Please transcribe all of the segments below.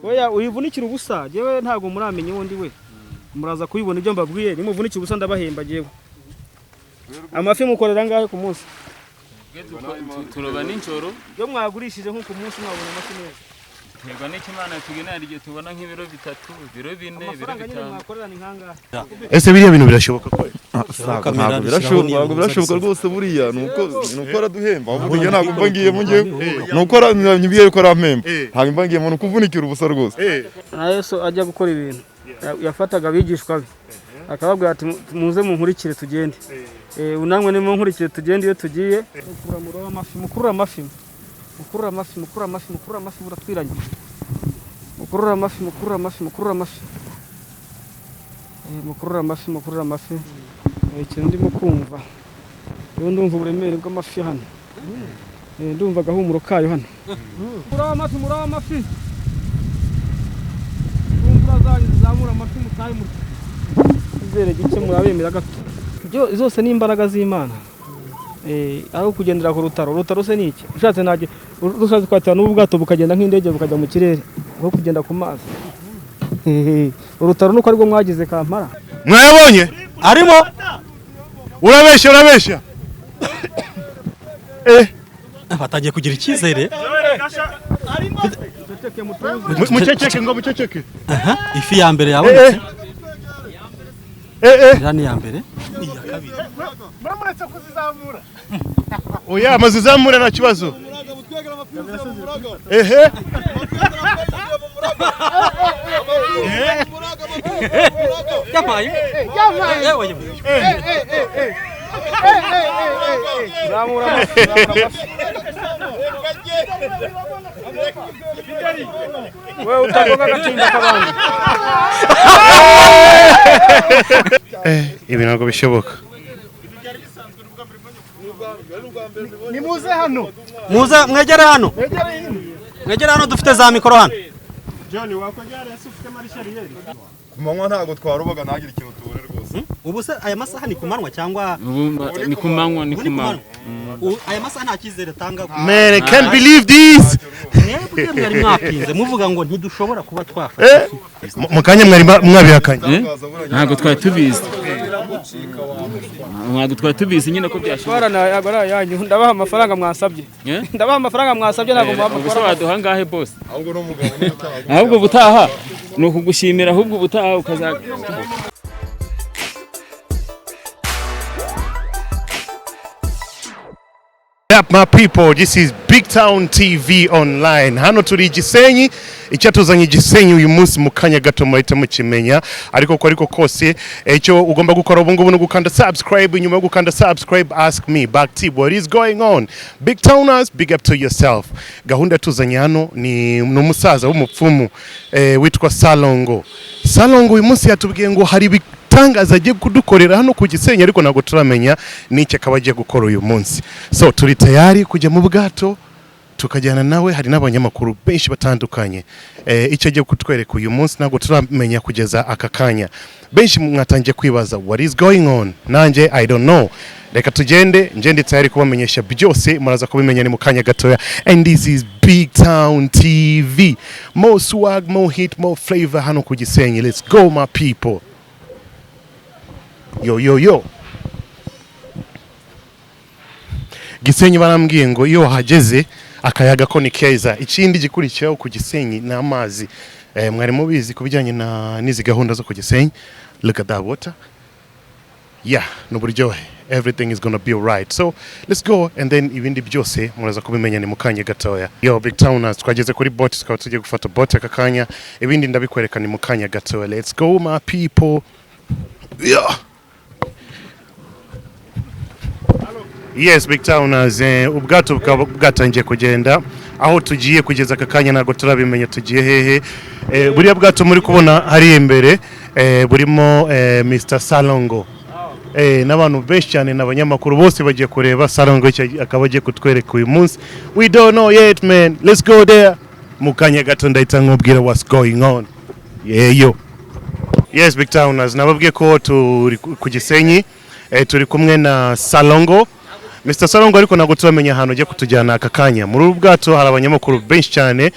Oya, uyivunikira ubusa. Jewe ntabwo muramenya uwo ndi we. Muraza kubibona ibyo mbabwiye. Nimuvunikira ubusa ndabahemba jewe. Amafi mukorera angahe ku munsi? Turoba nijoro. Iyo mwagurishije nko ku munsi mwabona amafi meza? Terwa n'icyo Imana tugenera. Hari igihe tubona nk'ibiro 3, ibiro 4, ibiro Amafaranga nyine 5. mwakorera ni nkangahe? Ese biriya bintu birashoboka ko Ntabwo birashoboka, ntabwo birashoboka rwose. Buriya ni uko araduhemba. Ahubwo njye ntabwo mba ngiyemo njyewe, ni uko nyibwiye yuko arampemba, ntabwo mba ngiyemo, ni ukuvunikira ubusa rwose. Na Yesu ajya gukora ibintu, yafataga abigishwa be akababwira ati: "Muze munkurikire tugende." Namwe nimunkurikire tugende. Iyo tugiye mukurura, murobe amafi, mukurura amafi, mukurura amafi, mukurura amafi, mukurura amafi, buratwiranye. Mukurura amafi, mukurura amafi, mukurura amafi. Mukurura amafi, mukurura amafi. Ikintu ndimo kumva rero, ndumva uburemere bw'amafi hano. Ndumva agahumuro kayo hano. Murobe amafi, murobe amafi. Imvura zanyu zizamura amafi, mutahe mutya. Izere gike murabemera gato. Ibyo zose ni imbaraga z'Imana. Aho kugendera ku rutaro, urutaro se ni iki? Ushatse ntajye ushatse kwatira n'ubu bwato bukagenda nk'indege, bukajya mu kirere, aho kugenda ku mazi. Urutaro nuko aribwo mwagize kampara. Mwayabonye? Arimo. Urabeshya, urabeshya. Batangiye kugira icyizere. Muceceke, mutuze. Muceceke ngo muceceke. Aha, ifi ya mbere yabonetse. Iriya ni iya mbere, iya kabiri. Muramuretse kuzizamura. Oya, amazizamura nta kibazo. Ehe. Yampaye. Yewe, yewe. Zamura amafi, zamura amafi. Wewe utagonga agatimba k'abandi. Ibi ntabwo bishoboka. Nimuze hano. Muze mwegere hano, mwegere hano, dufite za mikoro hano. John, wakongera ese ufite marishariyeri? Ku manywa ntabwo twarobaga, ntagire ikintu tubone rwose. Ubu se aya masaha ni ku manywa cyangwa? Ubu ni ku manywa, ni Ubu ku manywa. Ubu aya masaha nta cyizere atanga. Man, I can't believe this. Mwebwe mwari mwapinze muvuga ngo ntidushobora kuba twafata. Mu kanya mwari mwabihakanye. Eh? Ntabwo twari tubizi, ntabwo twari tubizi nyine ko byashoboka. Twara ntabwo ari ayanyu. Ndabaha amafaranga mwasabye. Eh? Ndabaha amafaranga mwasabye, ntabwo mubaha Ubwo se amafaranga. waduha angahe, boss? Ahubwo n'umugabo n'utaha. Ahubwo ubutaha ni ukugushimira, ahubwo ubutaha ukaza. Up my people, this is Big Town TV Online. Hano turi i Gisenyi, icyatuzanye i Gisenyi uyu munsi mu kanya gato muhita mukimenya, ariko kose icyo ugomba gukora ubu ngubu ni ugukanda subscribe. Nyuma yo gukanda subscribe, ask me back to what is going on. Big Towners, big up to yourself. Gahunda yatuzanye hano ni umusaza w'umupfumu witwa Salongo. Salongo uyu munsi yatubwiye ngo hari ibitangaza agiye kudukorera hano ku Gisenyi, ariko ntabwo turamenya n'icyo akaba agiye gukora uyu munsi. So turi tayari kujya mu bwato tukajyana nawe, hari n'abanyamakuru benshi batandukanye. Icyo agiye kutwereka uyu munsi ntabwo turamenya kugeza aka kanya. Benshi mwatangiye kwibaza what is going on, nanjye I don't know. Reka tugende, nje ndi tayari kubamenyesha byose, muraza kubimenya ni mu kanya gatoya. And this is Big Town TV, more swag, more hit, more flavor hano ku Gisenyi. Let's go, my people. Yo yo yo, Gisenyi barambwiye ngo iyo wahageze akayaga ko ni keza. Ikindi gikurikiyeho ku Gisenyi ni amazi. Mwari mubizi ku bijyanye na n'izi gahunda zo ku Gisenyi? Look at that water. Yeah, ni uburyohe. Everything is gonna be alright, so let's go and then ibindi byose muraza kubimenya ni mu kanya gatoya. Yo Big Towners, twageze kuri boat, tukaba tugiye gufata boat aka kanya. Ibindi ndabikwereka ni mu kanya gatoya. Let's go, my people. Yeah. Yes, Big Towners, ubwato bukaba bwatangiye kugenda. Aho tugiye kugeza aka kanya ntabwo turabimenya tugiye hehe. Buriya bwato muri kubona hariya imbere burimo Mr Salongo n'abantu benshi cyane n'abanyamakuru bose bagiye kureba Salongo icyo akaba agiye kutwereka uyu munsi. We don't know yet, man. Let's go there. Mu kanya gato ndahita nkubwira what's going on. Yeah, yo. Yes, Big Towners, nababwiye ko turi ku Gisenyi, turi kumwe na Salongo, Mr Salongo, ariko ntabwo turamenya ahantu ugiye kutujyana aka kanya. Muri ubu bwato hari abanyamakuru benshi cyane.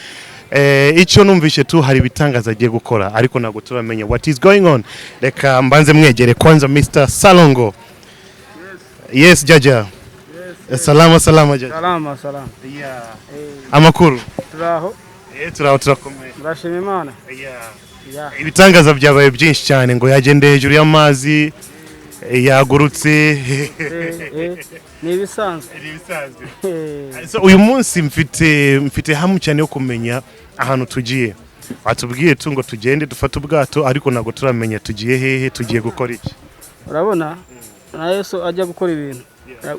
Icyo numvishe tu, hari ibitangaza agiye gukora, ariko ntabwo turamenya what is going on. Reka mbanze mwegere kwanza. Mr Salongo, yes jaja. Salama salama jaja. Salama salama. Yeah. Amakuru? Turaho. Turaho, turakomeye. Turashima Imana. Yeah. Ibitangaza byabaye byinshi cyane, ngo yagendeye hejuru y'amazi, yagurutse. Ni ibisanzwe. Ni ibisanzwe. So, uyu munsi mfite hamu cyane yo kumenya ahantu tugiye. Watubwiye tu ngo tugende dufate ubwato, ariko ntabwo turamenya tugiye hehe, tugiye gukora iki. Urabona, na Yesu ajya gukora ibintu,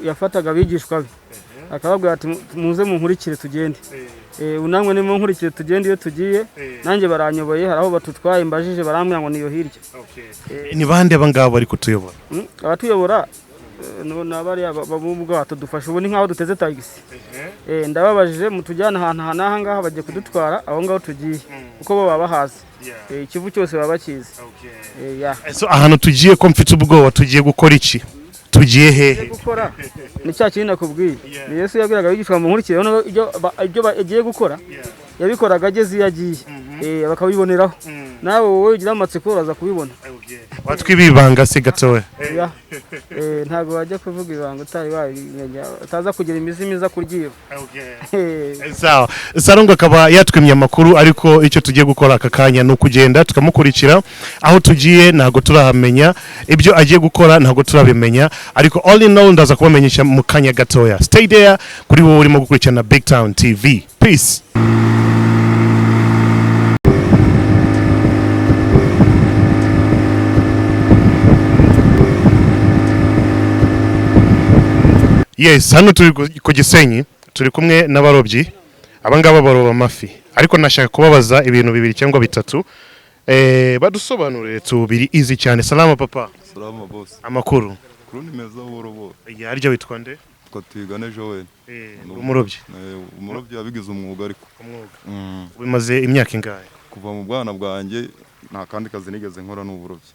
yafataga abigishwa be akababwira ati: "Muze munkurikire tugende." Namwe nimunkurikire tugende iyo tugiye. Nanjye baranyoboye, hari aho batutwaye, mbajije barambwira ngo niyo hirya. Ni bande aba ngaba bari kutuyobora? Abatuyobora ni abariya bo mu bwato dufashe. Ubu ni nk'aho duteze tagisi. Ndababajije: "Mutujyane ahantu aha n'aha ngaha." Bagiye kudutwara aho ngaho tugiye, kuko bo baba bahazi. Ikivu cyose baba bakizi. Yeah. So ahantu tugiye, ko mfite ubwoba, tugiye gukora iki? Tugiye hehe? Gukora ni cya kintu nakubwiye, ni Yesu yabwiraga abigishwa ngo munkurikire. Noneho ibyo agiye gukora yabikoraga ageze iyo agiye, bakabiboneraho. Nawe wowe ugira amatsiko, uraza kubibona. Watwibibanga se gatoya? Yeah. Ntabwo wajya kuvuga ibanga utari wabimenya, utaza kugira imizimu iza kuryiba. Sawa, Salongo akaba yatwimye amakuru, ariko icyo tugiye gukora aka kanya ni ukugenda tukamukurikira. Aho tugiye ntabwo turahamenya, ibyo agiye gukora ntabwo turabimenya, ariko all in all ndaza kubamenyesha mu kanya gatoya. Stay there kuri wowe urimo gukurikirana Big Town TV. Peace. Yes, hano turi ku Gisenyi, turi kumwe n'abarobyi. Aba ngaba baroba amafi, ariko nashaka kubabaza ibintu bibiri cyangwa bitatu, badusobanurire tubiri easy cyane. Salama papa. Salama boss. Amakuru? Kuru ni meza, buhoro buhoro. Harya witwa nde? Twatwigana Joel. Umurobyi? Umurobyi yabigize umwuga ariko. Umwuga. Bimaze imyaka ingahe? Kuva mu bwana bwanjye nta kandi kazi nigeze nkora, ni uburobyi.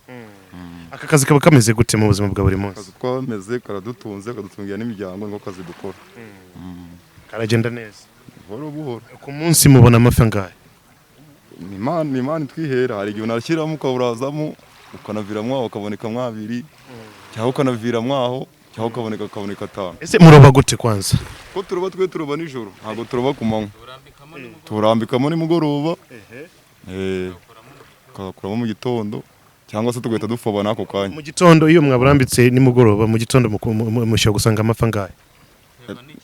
Aka kazi kaba kameze gute mu buzima bwa buri munsi? Akazi twameze karadutunze, kadutungira n'imiryango, niko kazi dukora. Karagenda neza? Buhoro buhoro. Ku munsi mubona amafi angahe? Ni Imana twihera. Hari igihe unashyiramo ukawurazamo, ukanaviramo aho ukaboneka mwabiri, cyangwa ukanaviramo aho, cyangwa ukaboneka atanu. Ese muroba gute kwanza? Ko turoba, twe turoba nijoro, ntabwo turoba ku manywa. Turambikamo nimugoroba, tukakuramo mu gitondo, cyangwa se tugahita dufoba n'ako kanya. Mu gitondo, iyo mwaburambitse nimugoroba, mu gitondo mushobora gusanga amafi angahe?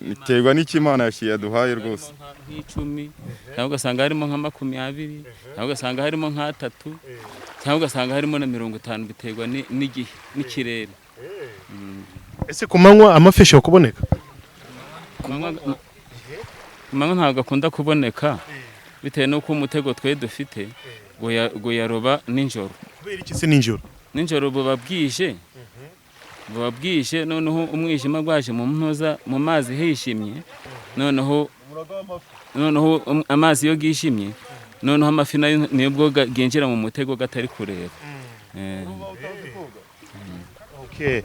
Biterwa n'icyo Imana yashiye yaduhaye rwose. Nk'icumi, cyangwa ugasanga harimo nka 20, cyangwa ugasanga harimo nk'atatu, cyangwa ugasanga harimo na 50, biterwa n'igihe n'ikirere. Ese ku manywa amafi ashobora kuboneka? Ku manywa ntabwo akunda kuboneka, bitewe n'uko umutego twe dufite ngo yaroba nijoro. Kubera iki se nijoro? Nijoro buba bwije, noneho umwijima gwaje mu ntuza, mu mazi hishimye, noneho amazi iyo yishimye, noneho amafi nayo nibwo genjira mu mutego gatari kureba. Okay.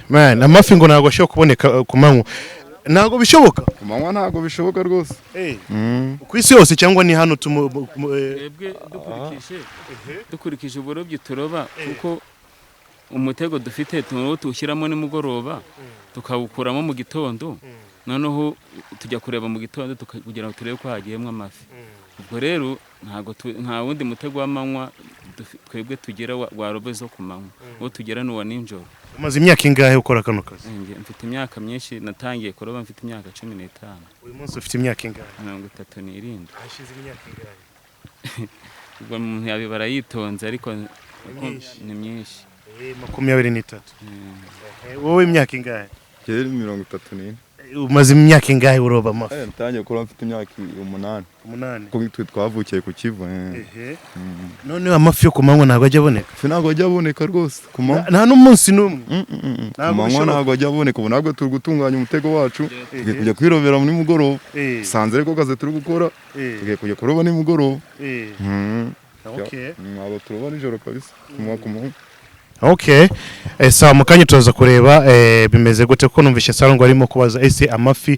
Man, amafi ngo ntabwo ashobora kuboneka ku manywa, ntabwo bishoboka? Ku manywa ntabwo bishoboka rwose. Ku isi yose cyangwa ni hano tumu Twebwe dukurikije uburobyi turoba, kuko umutego dufite tuwo tuwushyiramo nimugoroba, tukawukuramo mu gitondo, noneho tujya kureba mu gitondo kugira ngo turebe ko hagiyemo amafi. Ubwo rero ntabwo nta wundi mutego w'amanywa twebwe tugira waroba zo ku manywa. Uwo tugira ni uwa nijoro. Umaze imyaka ingahe ukora kano kazi? Njye mfite imyaka myinshi, natangiye kuroba mfite imyaka 15. Uyu munsi ufite imyaka ingahe? 37. Hashize imyaka ingahe? Ubwo umuntu yabibara yitonze, ariko Myinshi. ni myinshi. 23. Wowe imyaka ingahe? Kera 34. Umaze imyaka ingahe uroba amafi? Natangiye kuroba mfite imyaka 8. 8. Kuko twe twavukiye ku Kivu. Noneho amafi yo ku manywa ntabwo ajya aboneka? Ifi ntabwo ajya aboneka rwose ku manywa. Nta n'umunsi n'umwe? Ku Ntabwo manywa bishoboka. ntabwo ajya aboneka. Ubu ntabwo turi gutunganya umutego wacu, tugiye kujya kwirobera nimugoroba. Sanze ariko kazi turi gukora, tugiye kujya kuroba nimugoroba. Ntabwo turoba nijoro kabisa, ku manywa ku manywa. Okay. Sawa, mu kanya turaza kureba bimeze gute, kuko numvise Salongo arimo kubaza ese amafi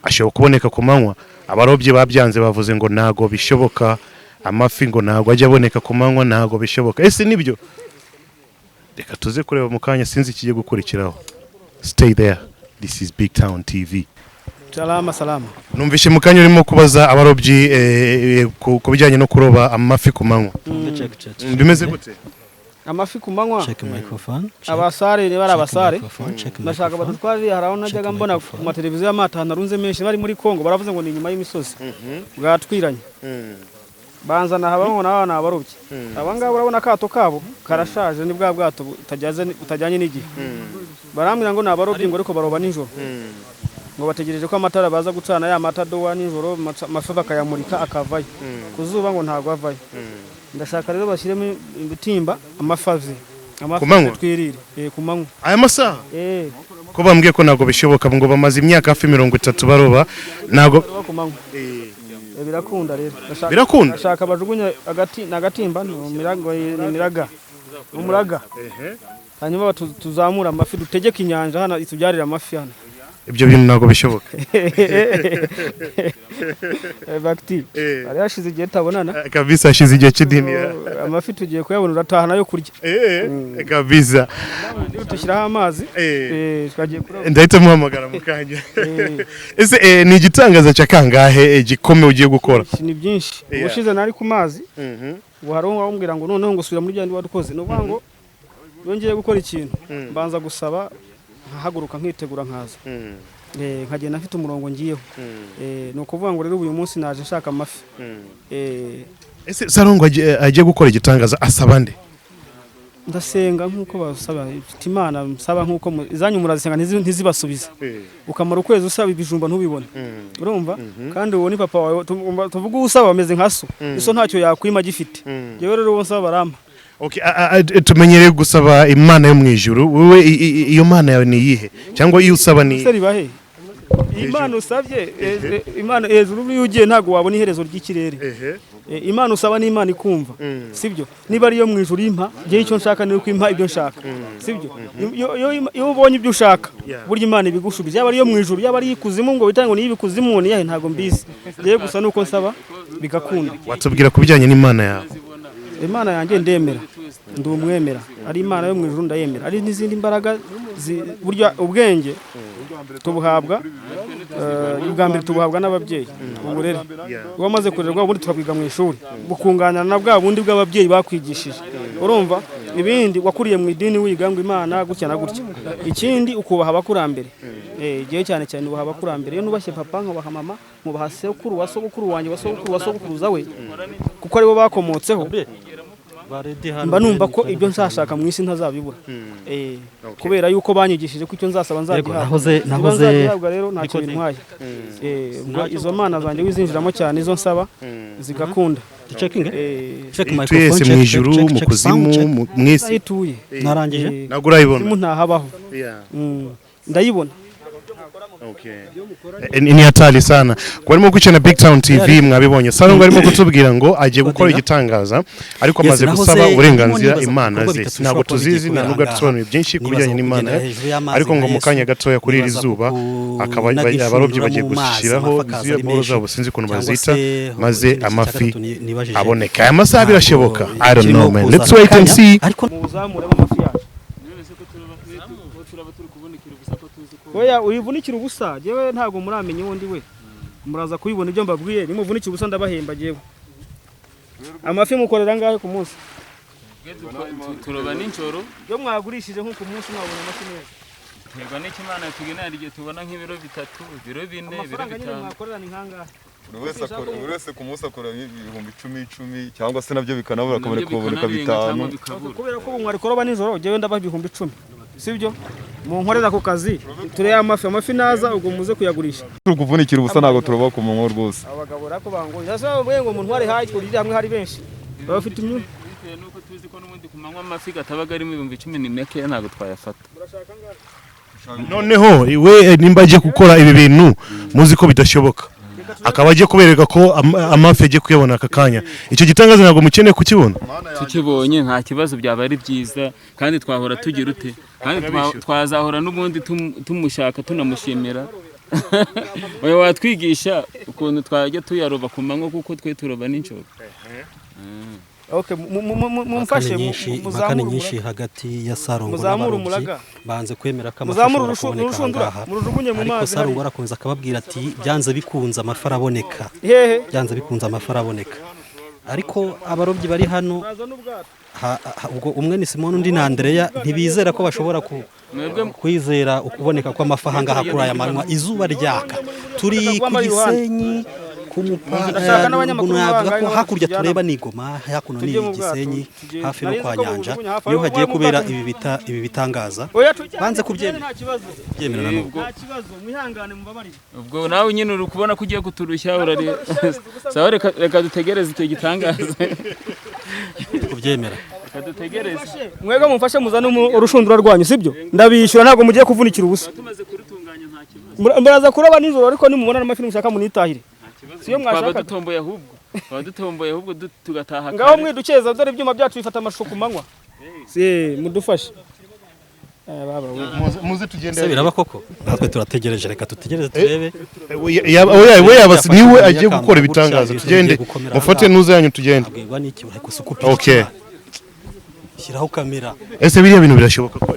ashobora kuboneka ku manywa. Abarobyi babyanze, bavuze ngo ntago bishoboka, amafi ngo ntago ajya aboneka ku manywa, ntago bishoboka. Ese nibyo? Reka tuze kureba mu kanya, sinzi ikigiye gukurikiraho. Stay there, this is Big Town TV. Salama salama. Numvishe mu kanya urimo kubaza abarobyi ku bijyanye no kuroba amafi ku manywa. Check, check. Bimeze gute? Amafi ku manywa. Check microphone. Check. Abasare ni bari abasare. Microphone, check Ndashaka microphone. badutwarire. Hari aho najyaga Check mbona microphone. ku mateleviziyo y'amato ahantu arunze menshi bari muri Kongo, baravuze ngo ni inyuma y'imisozi bwatwiranye. Banzana aha, bamwe n'aba ni abarobyi. Aba ngaba urabona akato kabo karashaje, ni bwa bwato butajyanye n'igihe. Barambwira ngo ni abarobyi, ngo ariko baroba nijoro, ngo bategereje ko amatara baza gucana ya matadowa nijoro, amafi bakayamurika akavayo. Ku zuba ngo ntabwo avayo. Ndashaka rero bashyiremo ibitimba, amafi ave, amafi Ku manywa? twirire. Ku manywa. Aya masaha? Eh. Ko bambwiye ko ntabwo bishoboka, ngo bamaze imyaka hafi 30 baroba, ntabwo Baroba ku manywa. Birakunda rero. Birakunda? Ndashaka bajugunye agati n'agatimba, ni umirago, ni miraga, umuraga, hanyuma tuzamure amafi, dutegeke inyanja hano itubyarire amafi hano. Ibyo bintu ntabwo bishoboka. Bagiti, hari hashize igihe tabonana. Kabisa, hashize igihe cy'idini. Amafi tugiye kuyabona, urataha nayo kurya. Kabisa. Dushyiraho amazi. Twagiye kuroba. Ndahita muhamagara mu kanya. Ese ni igitangaza cya kangahe gikomeye ugiye gukora? Ni byinshi. Ubushize nari ku mazi, ubu hari uwo wambwira ngo noneho ngo subira muri bya bindi wadukoze. Ni ukuvuga ngo iyo ngiye gukora ikintu mbanza gusaba, nkahaguruka, nkitegura, nkaza, nkagenda mfite umurongo ngiyeho. Ni ukuvuga ngo rero uyu munsi naje nshaka amafi. Ese Sarongo agiye gukora igitangaza asaba nde? Ndasenga nk'uko basaba, mfite Imana nsaba nk'uko izanyu murazisenga ntizibasubize, ukamara ukwezi usaba ibijumba ntubibone. Urumva kandi uwo ni papa wawe, tuvuge uwo usaba ameze nka so, iso ntacyo yakwima agifite. Njyewe rero uwo nsaba barampa. Okay, tumenyereye gusaba Imana yo mu ijuru. Wowe iyo mana yawe ni iyihe, cyangwa iyo usaba ni Ese ribahe Imana usabye? Imana hejuru iyo ugiye ntabwo wabona iherezo ry'ikirere. Imana usaba ni Imana ikumva, sibyo? Niba ariyo mu ijuru impa, njyewe icyo nshaka ni uko impa ibyo nshaka, sibyo? Iyo ubonye ibyo ushaka, burya Imana ibigushubije, yaba ariyo mu ijuru, yaba ari ikuzimu, ngo witange ngo niyo ibikuzimu ni yahe, ntabwo mbizi. Njyewe gusa nuko nsaba bigakunda. Watubwira ku bijyanye n'Imana yawe? Imana yanjye ndemera, ndi umwemera. Ari Imana yo mu ijuru ndayemera, ari n'izindi mbaraga burya ubwenge tubuhabwa, ubwa mbere tubuhabwa n'ababyeyi, uburere. Iyo wamaze kurerwa, ubundi tukabwiga mu ishuri, bukunganira na bwa bundi bw'ababyeyi bakwigishije. Urumva ibindi wakuriye mu idini, wiga ngo Imana gutya na gutya. Ikindi ukubaha abakurambere. Igihe cyane cyane ubaha abakurambere. Iyo nubashye papa, nkubaha mama, nkubaha sekuru wa sogokuru wanjye wa sogokuru wa sogokuruza we, kuko aribo bakomotseho, mba numva ko ibyo nzashaka mu isi ntazabibura. Kubera yuko banyigishije ko icyo nzasaba nzagihabwa. Nahoze Niba nahoze nzagihabwa rero ntacyo bintwaye. Ubwo izo mana zanjye wizinjiramo cyane, izo nsaba zigakunda. Checking. Check Twese microphone, mu check, ijuru, check, mu check, kuzimu, sound check. mu isi. Aho ituye. Narangije. Ntabwo urayibona? Kuzimu ntahabaho. Ndayibona. Ni hatari sana ku barimo gukurikirana Big Town TV. Mwabibonye, Salongo arimo kutubwira ngo agiye gukora igitangaza, ariko Yes, amaze nahoze gusaba ndimo uburenganzira nibaza ku Imana bikorwa ze. bitatu Ntabwo bishobora kuba tuzizi, bigiye nta nubwo kubera atusobanuye byinshi ku Nibaza bijyanye ku n'Imana kugenda ye, hejuru y'amazi ariko ngo nka mu kanya Yesu, gatoya kuri iri nibaza zuba ku akaba kunaga abarobyi inshundura bagiye mu mazi, gushyiraho amafi akaza ziriya ari boro menshi. zabo, sinzi ukuntu Cyangwa bazita, se maze ikindi cya amafi gatatu nibajije. aboneka. Aya masaha birashoboka? I don't Kirimo know, man. kuza Let's wait and akanya, see. ariko Muzamuremo amafi yacu. Oya, uyivunikira ubusa, jewe ntabwo muramenya uwo ndi we. Muraza kubibona ibyo mbabwiye. Nimuvunikira ubusa ndabahemba jewe. Amafi mukorera angahe ku munsi? Turoba nijoro. Iyo mwagurishije nko ku munsi mwabona amafi meza? Terwa n'icyo Imana tugenera, igihe tubona nk'ibiro 3, ibiro 4, ibiro Amafaranga nyine 5. mwakorera ni nkangahe? Buri wese ku munsi akora 10,000 cyangwa se nabyo bikanabura, Nabyo akaboneka kuboneka bikanarenga cyangwa 5. bikabura. Kubera ko ubu mwari kuroba nijoro, jewe ndabaha 10,000, sibyo? Munkorera ku kazi turebe amafi naza, ubwo muze kuyagurisha. Turi kuvunikira ubusa, ntabwo turoba ku manywa rwose. Abagabo rako bangoye, ese bababwiye ngo muntware hayi twurire hamwe, hari benshi baba bafite imyumvire. Bitewe n'uko tuzi ko n'ubundi ku manywa amafi atabaga arimo, 10,000 ni make, ntabwo twayafata. Noneho we nimba agiye gukora ibi bintu muzi ko bidashoboka, akaba agiye kubereka ko amafi agiye kuyabona aka kanya, icyo gitangaza ntabwo mukeneye kukibona? Tukibonye nta kibazo, byaba ari byiza, kandi twahora tugira ute, kandi twazahora n'ubundi tumushaka, tunamushimira. Oya, watwigisha ukuntu twajya tuyaroba ku manywa, kuko twe turoba nijoro. Okay, mumfashe. Impaka ni nyinshi hagati ya Sarongo Muzamure n'abarobyi. umuraga. Banze kwemera ko amafi Muzamure ashobora urushundura, kuboneka ahangaha, murujugunye mu ariko mazi. Sarongo arakomeza akababwira ati byanze bikunze amafi araboneka. Hehe? Byanze bikunze amafi araboneka. Ariko abarobyi bari hano, Muraza n'ubwato. ubwo umwe ni Simoni, undi ni Andereya, ntibizera ko bashobora Mwebwe kwizera ukuboneka kw'amafi ahangaha kuri aya manywa izuba ryaka. Turi ku Gisenyi ku mupaka. Ndashaka n'abanyamakuru Navuga ko bangahe hakurya tujyana. tureba ni Goma, hakuno ni Tujye mu bwato, Gisenyi, tugende. hafi no Nari kwa nzi ko Nyanja, mujugunya hafi niho aho hagiye mu kubera bwato. ibi bitangaza. Oya, tujyane, Banze tujyane, kubyemera. nta kibazo. Kubyemera na n'ubu. Nta kibazo, mwihangane, mubabarire. Ubwo nawe nyine uri kubona ko ugiye kuturushya, urareba. Sawa, reka dutegereze icyo gitangaza. Kubyemera. Reka dutegereze. Mwebwe mumfashe muzane urushundura rwanyu, sibyo? Ndabishyura, ntabwo mugiye kuvunikira ubusa. Tumaze kurutunganya, nta kibazo. Muraza kuroba nijoro, ariko nimubona n'amafi mushaka munitahire. Siyo Twaba mwashakaga? dutomboye ahubwo, twaba dutomboye ahubwo, tugataha Ngaho kare. mwidukeza, dore ibyuma byacu bifata amashusho ku manywa. Si mudufashe. Eh, baba we. Muze tugende. Ese biraba koko? Natwe turategereje, reka dutegereze turebe. Oya, we yaba niwe agiye Yakamba gukora gutya, ibitangaza. ibintu Tugende. bigiye gukomera Mufate ahangaha. nuza yanyu tugende. Abwirwa n'iki? Uri gusuka? Okay. Shyiraho kamera. Ese biriya bintu birashoboka ko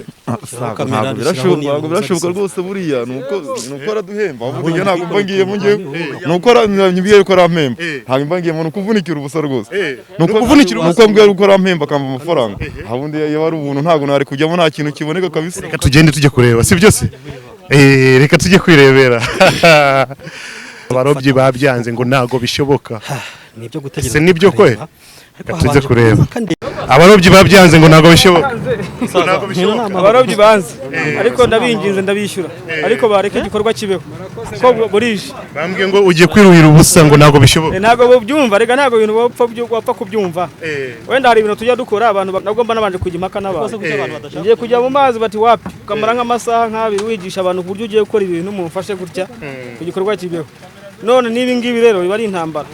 Shyiraho kamera. Ntabwo birashoboka, ntabwo birashoboka rwose. Buriya nuko araduhemba. Ahubwo njye ntabwo mba ngiyemo njyewe, nuko nyibwiye yuko arampemba, ntabwo mba ngiyemo, ni ukuvunikira ubusa rwose. Nuko Ukuvunikira. Nuko ambwiye yuko arampemba, akampa amafaranga. Ubundi iyo ari ubuntu ntabwo nari kujyamo, nta kintu kiboneka kabisa. Reka tugende tujye kureba, si byo se? Reka tujye kwirebera. Abarobyi babyanze ngo ntago bishoboka. Ni ibyo gutegereza Ese nibyo kwe? tukareba. Ariko Reka tujye habanje kureba. impaka ndende. Abarobyi babyanze ngo ntago bishoboka, ntago bishoboka. Abarobyi banze, ariko ndabinginze, ndabishyura, ariko bareke igikorwa kibeho ko burije. Bambwiye ngo ugiye kwiruhira ubusa, ngo ntago bishoboka. Ntabwo bubyumva reka, ntabwo ibintu wapfa kubyumva. Wenda hari ibintu tujya dukora abantu nabwo mba nabanje kujya impaka n'abantu. Ngiye kujya mu mazi, bati wapi, ukamara nk'amasaha nk'abiri wigisha abantu uburyo ugiye gukora ibintu, mumfashe gutya ku gikorwa kibeho. None n'ibi ngibi rero biba ari intambara.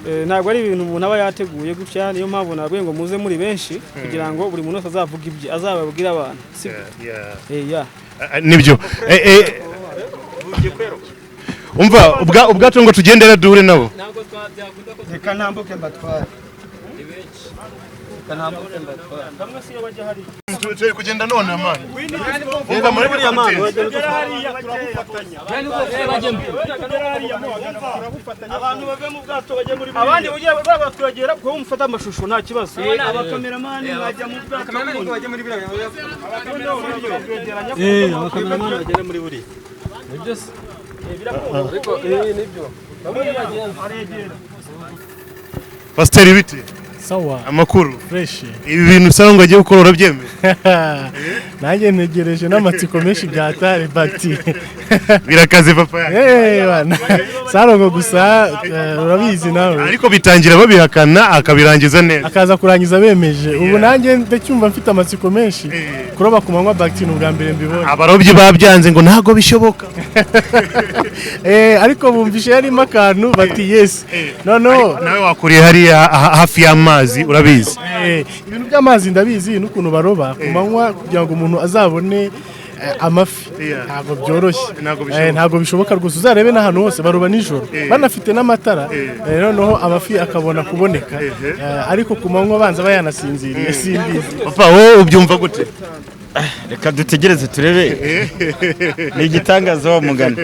Ntabwo ari ibintu umuntu aba yateguye gutya. Niyo mpamvu nabwiye ngo muze muri benshi kugira ngo buri muntu wese azavuge ibye, azababwire abantu, sibyo? Yeah. Nibyo. Umva, ubwato ngo tugendere duhure nabo. Reka ntambuke mbatware, reka ntambuke mbatware. Bamwe siyo bajya hariya. Turi kugenda none amani. Umva muri Buriya mani. Abantu bave mu bwato bajye muri, abandi ugiye babatwegera kuko mufata amashusho, nta kibazo. Abakameramani mwajya mu bwato. Abakameramani bagere muri buriya. Ariko ibi nibyo bamwe bagenzi. Pasiteri, bite? Sawa. Amakuru? Fresh. Ibi bintu usanga ngo agiye gukora, urabyemeye? Nanjye ntegereje n'amatsiko menshi bya tare bagiti. Birakaze papa yanjye. Eh bana, Sarongo gusa, urabizi nawe. Ariko bitangira babihakana, akabirangiza neza. Akaza kurangiza bemeje. Ubu nanjye ndacyumva mfite amatsiko menshi. Kuroba ku manywa bagiti ni ubwa mbere mbibonye. Abarobyi babyanze ngo ntago bishoboka. Ariko bumvishe yarimo akantu, bati yes. Noneho Nawe wakuriye hariya hafi y'amazi, urabizi. Ibintu by'amazi ndabizi, n'ukuntu baroba ku manywa kugira ngo umuntu azabone amafi ntabwo byoroshye. Ntabwo bishoboka. Ntabwo bishoboka rwose. Uzarebe n'ahantu hose baroba nijoro banafite n'amatara, noneho amafi akabona kuboneka. Ariko ku manywa banza bayanasinziriye, simbizi. Papa, wowe ubyumva gute? Reka dutegereze turebe, ni igitangaza wa mugani.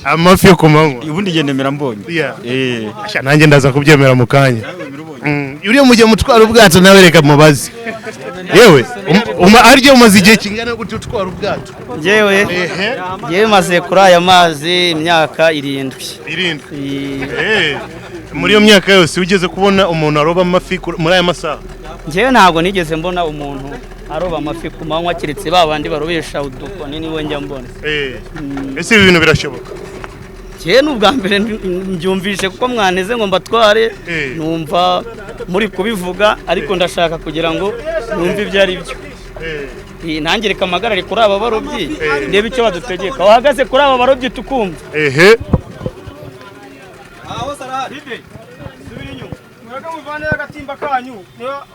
Amafi yo ku manywa. Ubundi ngende mbonye. Asha, nanjye ndaza kubyemera mu kanya. Uriya mujye mutwara ubwato nawe, reka mubaze. Yewe, arya umaze igihe kingana gute utwara ubwato? Njyewe maze kuri aya mazi imyaka 7. 7. Muri iyo myaka yose ugeze kubona umuntu aroba amafi muri aya masaha? Njyewe ntabwo nigeze mbona umuntu aroba amafi ku manywa, keretse ba bandi barobesha udukoni, niwe njya mbona. Ese ibi bintu birashoboka? Njyewe ni ubwa mbere mbyumvishe, kuko mwaneze ngo mbatware, numva muri kubivuga, ariko ndashaka kugira ngo numve ibyo ari byo. Nanjye reka mpagarare kuri aba barobyi ndebe icyo badutegeka. Wahagaze kuri aba barobyi tukumva. Ehe. Mwebwe muvaneyo agatimba kanyu, niba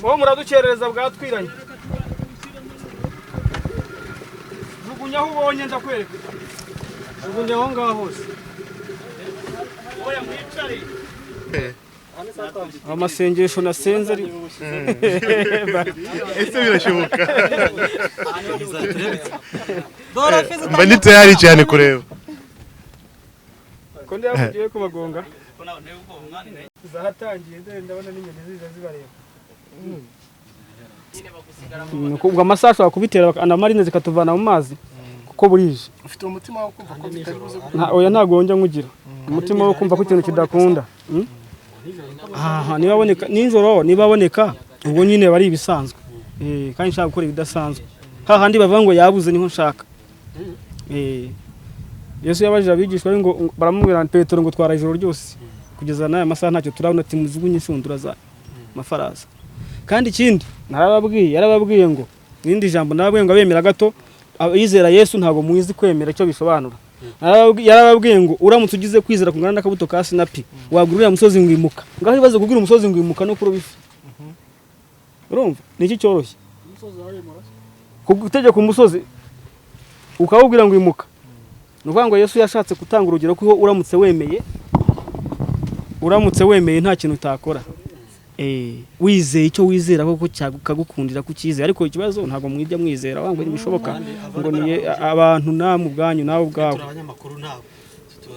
wowe muradukerereza bwatwiranye. Jugunya aho ubonye ndakwereka. Jugunya aho ngaho hose. Oya mwicare. Amasengesho nasenze ari Ese birashoboka? Mba ndi tayari cyane kureba. Ko ndakugiye kubagonga. Zahatangiye ndabona n'inyoni ziza zibareba. Ubwo amasaha ashobora kubitera anamarine zikatuvana mu mazi kuko burije. Ufite umutima wo kumva ko bitari buze. Oya ntago wonja nkugira. Umutima wo kumva ko ikintu kidakunda. Aha niba aboneka ninjoro niba aboneka ubwo nyine bari ibisanzwe. Kandi nshaka gukora ibidasanzwe. Hahandi bavuga ngo yabuze niho nshaka. Yesu yabajije abigishwa ngo baramubwira Petero ngo twara ijoro ryose kugeza n'aya masaha ntacyo turabona, ati mujugunye inshundura za mafarasa. Kandi ikindi yarababwiye ngo nindi jambo narababwiye ngo abemera gato abizera Yesu ntago muizi kwemera icyo bisobanura. Yarababwiye ngo uramutse ugize kwizera kungana n'akabuto ka sinapi wagurira umusozi ngwimuka. Ngaho ibibazo kugira umusozi ngwimuka no kuroba ifi. Urumva niki cyoroshye? Kugutegeka umusozi ukawubwira ngo imuka. Nuvuga ngo Yesu yashatse gutanga urugero ko uramutse wemeye nta kintu utakora. Wizeye icyo wizera koko cyagukundira kucyizera, ariko ikibazo ntago mwijya mwizera wango ntibishoboka ngo ni abantu namwe ubwanyu nawe ubwawe.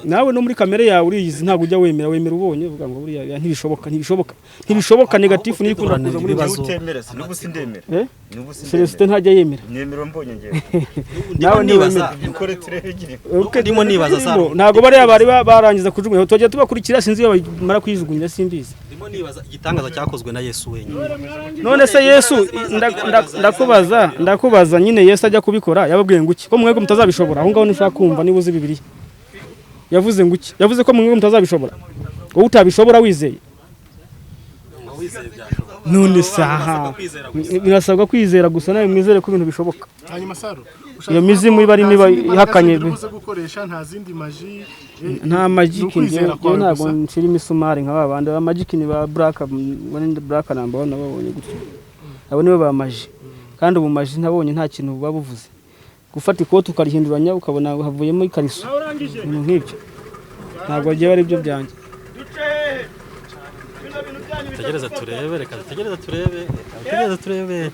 Nawe no muri kamere yawe uriyizi ntago ujya wemera ubonye uvuga ngo buriya ntibishoboka ntibishoboka negative niyo ikunda kuza muri bibazo. Utemera n'ubu sindemera. N'ubu sindemera. Celestin ntajya yemera. Nemera mbonye ngewe. Nawe nibaza dukore turebegire. Ndimo nibaza saro. Ntago bariya bari barangiza kujugunya tujya tubakurikira sinzi iyo bamara kuyijugunya simbizi. Ndimo nibaza igitangaza cyakozwe na Yesu wenyine. None se Yesu ndakubaza nyine Yesu ajya kubikora yababwiye ngo iki ko mwego mutazabishobora aho ngaho nishaka kumva niba uzi Bibiliya. Yavuze ngo iki? Yavuze ko mwego mutazabishobora. Wowe utabishobora wizeye. None saha birasabwa kwizera gusa nawe mwizere ko ibintu bishoboka. Hanyuma saro iyo mizimu iba ari miba ihakanye gukoresha nta zindi maji nta magic ngewe ntago nshira imisumari nka babandi ba magic ni ba black ni black namba nababonye gutyo. Abo nibo ba maji kandi ubu maji ntabonye nta kintu buba buvuze. Gufata ikoti ukarihinduranya ukabona havuyemo ikariso ibintu nk'ibyo ntabwo agiye ari byo byanjye. Tegereza turebe, reka tegereza turebe, tegereza turebe.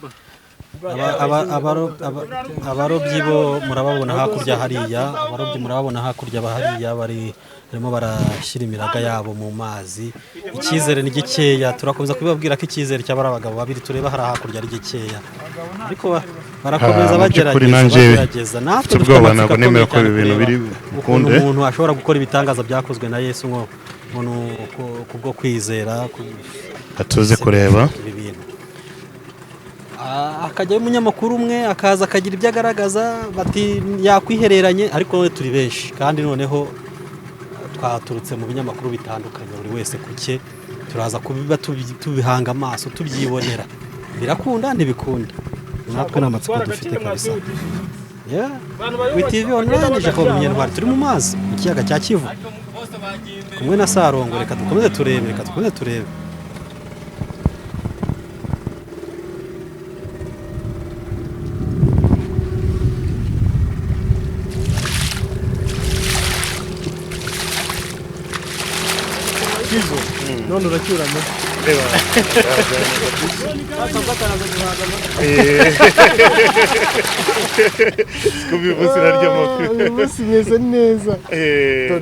Abarobyi bo murababona hakurya hariya, abarobyi murababona hakurya hariya barimo barashyira imiraga yabo mu mazi. Icyizere ni gikeya, turakomeza kubibabwira ko icyizere cy'abari abagabo babiri tureba hari hakurya ari gikeya, ariko barakomeza bagerageza. Natwe dufite ubwoba ntabwo nemera ko ibi bintu biri bukunde. Umuntu ashobora gukora ibitangaza byakozwe na Yesu ngo kubwo kwizera atuze kureba akajyayo umunyamakuru umwe akaza akagira ibyo agaragaza bati yakwihereranye, ariko none turi benshi kandi noneho twaturutse mu binyamakuru bitandukanye, buri wese kuke turaza kubiba tubihanga amaso tubyibonera. Birakunda ntibikunda, natwe n'amatsiko dufite kabisa. We TV online Jacob Munyantwari turi mu mazi mu kiyaga cya Kivu kumwe na Sarongo. Reka dukomeze turebe, reka dukomeze turebe. None uracyuramo. Kubivuze naryo makuru. Uyu munsi meze neza.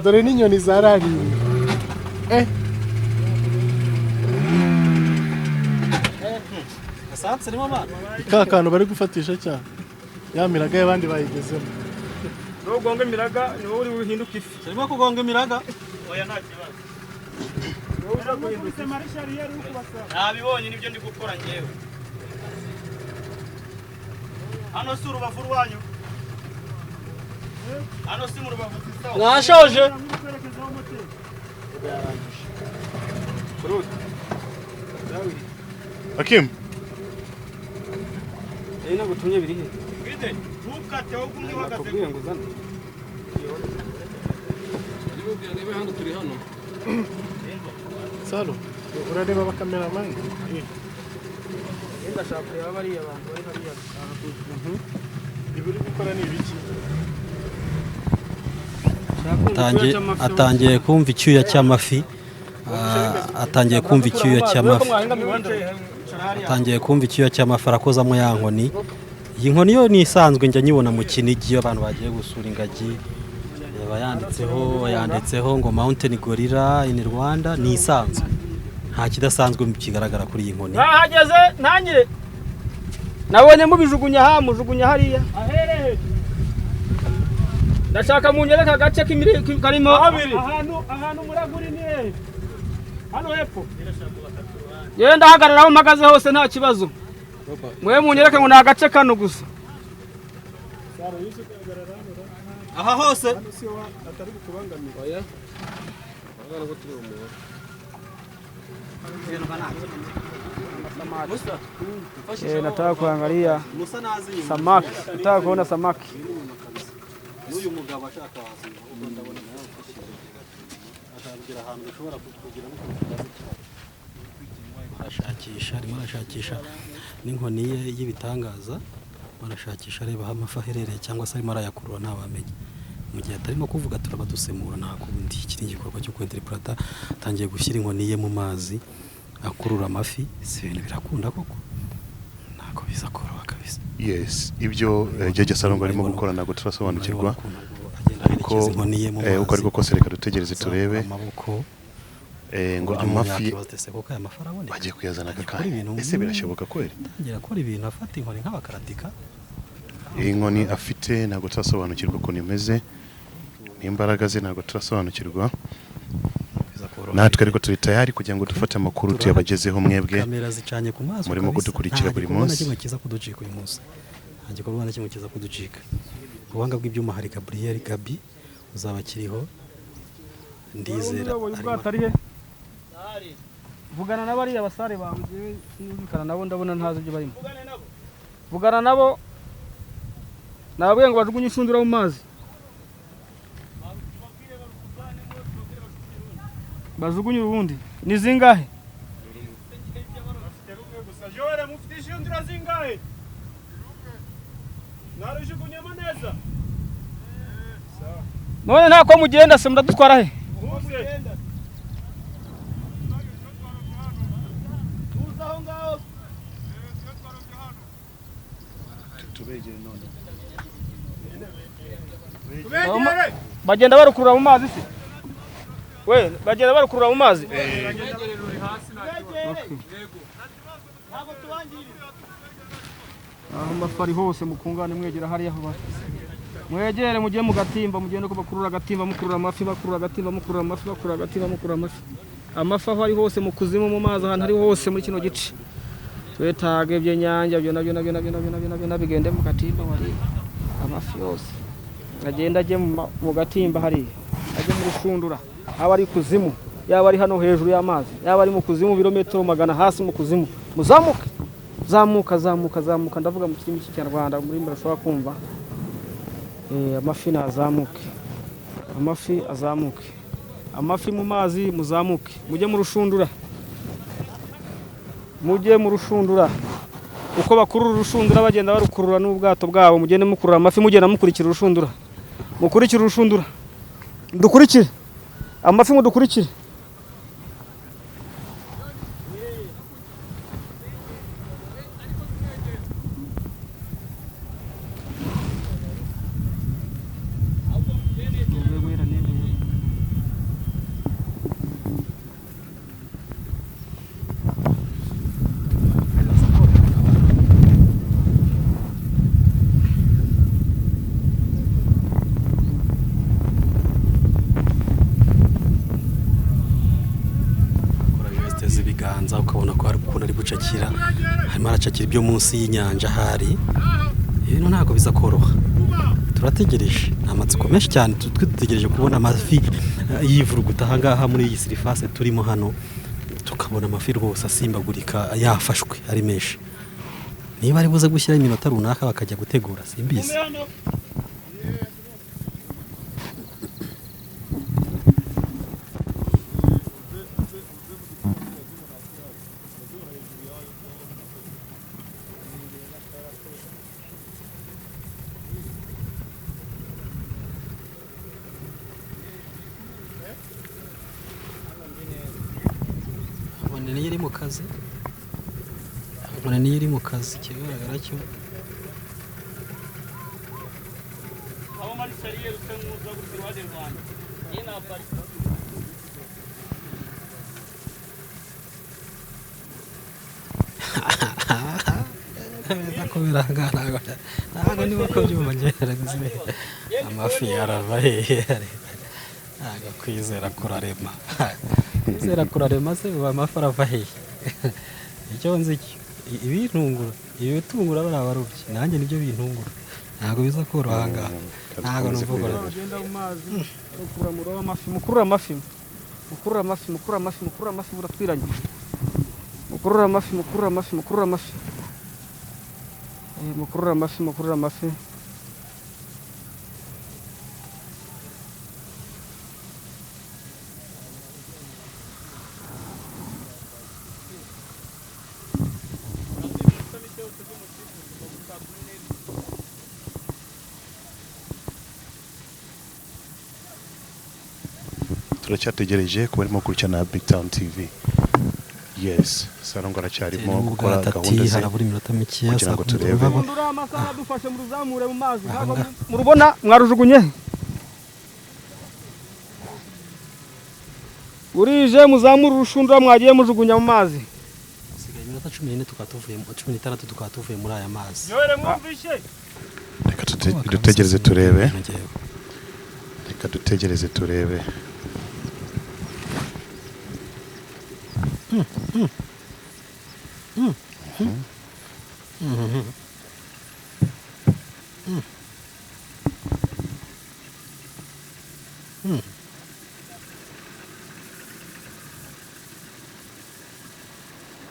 Dore n'inyoni zarariye. Asanze nimo bana. Ka kantu bari gufatisha cyane. Ya miraga y'abandi bayigezemo. No gonga miraga ni wowe uri buhinduka ifi. Turimo kugonga imiraga. Oya nta kibazo. Nabibonye nibyo ndi gukora ngewe. Hano si urubavu rwanyu. Hano si mu rubavu sisawa. Nashoje. Hakim. Nagutumye biri he? Bide, ntukate wowe ugumye uhagaze. Nakubwiye ngo uzane. Niba hano turi hano. Salo, urareba abakameramani? Ndashaka kureba bariya bantu bari hariya. Ibi uri gukora ni ibiki? Atangiye kumva icyuya cy'amafi, atangiye kumva icyuya cy'amafi, atangiye kumva icyuya cy'amafi, arakozamo ya nkoni. Iyi nkoni yo ni isanzwe, njya nyibona mu Kinigi iyo abantu bagiye gusura ingagi, iba yanditseho ngo Mountain Gorilla in Rwanda. Ni isanzwe, nta kidasanzwe kigaragara kuri iyi nkoni. Nahageze ntangire, nabonye mubijugunya aha, mujugunya hariya. Ndashaka munyereka agace karimo ahantu muraguri ni hehe? Hano hepfo. Yewe ndahagarara aho mpagaze hose nta kibazo. Mwe munyereke ngo ni agace kano gusa. Aha hose Nataka kuangalia samaki, nataka kuona samaki. N'uyu mugabo ashaka wazinga, ubwo ndabona nawe atambwira ahantu ushobora kugira ngo arashakisha, arimo arashakisha n'inkoni ye y'ibitangaza, arashakisha areba aho amafi aherereye cyangwa se arimo arayakurura ntawamenya. Mu gihe atarimo kuvuga turaba dusemura, nta kundi. Iki ni igikorwa cyo kwinterpreta. Atangiye gushyira inkoni ye mu mazi akurura amafi. Si ibintu birakunda koko, ntabwo biza koroha kabisa. Yes, ibyo Jeje Salongo arimo gukora ntabwo turasobanukirwa, kuko uko ariko kose reka dutegereze turebe ngo amafi bagiye kuyazana aka kanya. Ese birashoboka kweli? Atangira akora ibintu, afata inkoni nk'abakaratika. Iyi nkoni afite ntabwo turasobanukirwa ukuntu imeze n'imbaraga ze, ntabwo turasobanukirwa natwe, ariko turi tayari kugira ngo dufate amakuru tuyabagezeho mwebwe kamera zicanye ku maso murimo kudukurikira buri munsi. Nta kimwe kiza kuducika uyu munsi, nta gikorwa na kimwe kiza kuducika. Ku buhanga bw'ibyuma hari Gabriel Gabi uzaba akiriho, ndizera. Vugana n'abariya basare bawe, sinumvikana nabo, ndabona ntazi ibyo barimo. Vugana nabo, nababwiye ngo bajugunye inshundura mu mazi, bajugunye urubundi. Ni zingahe? None ntako mugenda se muradutwara he? Bagenda barukurura mu mazi se? We bagenda barukurura mu mazi? Aho mafari hose mukungane, mwegera hariya aho bari. Mwegere mujye mu gatimba, mugende ko bakurura agatimba, mukurura amafi, bakurura agatimba, mukurura amafi, bakurura agatimba, mukurura amafi. Amafi aho ari hose mu kuzimu, mu mazi, ahantu ari hose muri kino gice. Twetage ibyenyanja byo nabyo nabyo nabyo nabyo nabyo nabyo bigende mu gatimba wari amafi yose. Agenda ajye mu gatimba hariya, ajye mu rushundura, aba ari kuzimu, yaba ari hano hejuru y'amazi, yaba ari mu kuzimu birometero 100 hasi mu kuzimu. Muzamuke, zamuka, zamuka, zamuka. Ndavuga mu kirimi cy'Ikinyarwanda muri murashobora kumva. Amafi nazamuke, amafi azamuke, amafi mu mazi muzamuke, mujye mu rushundura, mujye mu rushundura. Uko bakurura urushundura bagenda barukurura n'ubwato bwabo, mugende mukurura amafi, mugenda mukurikira urushundura, mukurikira urushundura, dukurikire amafi, mudukurikire. Ibiganza ukabona ko hari ukuntu ari gucakira, arimo aracakira ibyo munsi y'inyanja hari. Ibintu ntabwo biza koroha, turategereje, ni amatsiko menshi cyane. Dutegereje kubona amafi yivuruguta aha ngaha muri iyi sirifase turimo hano, tukabona amafi rwose asimbagurika yafashwe ari menshi. Niba ari buze gushyira iminota runaka bakajya gutegura, simbizi. mu kazi, inkoni niyo iri mu kazi, ikigaragara cyo Aho muri sariyeri use nk'uza gutya iruhande rwanjye. Njye naparika. Neza ko birangana, ntabwo niba ko byuma ngerageza amafi arava hehe? Ntabwo kwizera kurarema, kwizera kurarema se ubu amafi arava hehe? Icyo nzi cyo ibintungura, ibitungura bariya barobyi nanjye nibyo bintungura, ntabwo biza koroha aha ngaha, ntabwo numva ukora. Ugenda mu mazi ukura muroba amafi, mukurura amafi, mukurura amafi, mukurura amafi, mukurura amafi, buratwiranye, mukurura amafi, mukurura amafi, mukurura amafi, mukurura amafi, mukurura amafi. Turacyategereje kuba arimo gukurikirana Big Town TV. Yes, Sarongo aracyarimo gukora gahunda ze harabura iminota mikeya kugira ngo turebe. Rundura amasaha dufashe muruzamure mu mazi, ntabwo murubona mwarujugunye. Burije muzamure urushundura mwagiye mujugunya mu mazi. Hasigaye iminota 14 tukaba tuvuye, 16 tukaba tuvuye muri aya mazi. Yowere mwumvishe. Reka dutegereze turebe. Reka dutegereze turebe.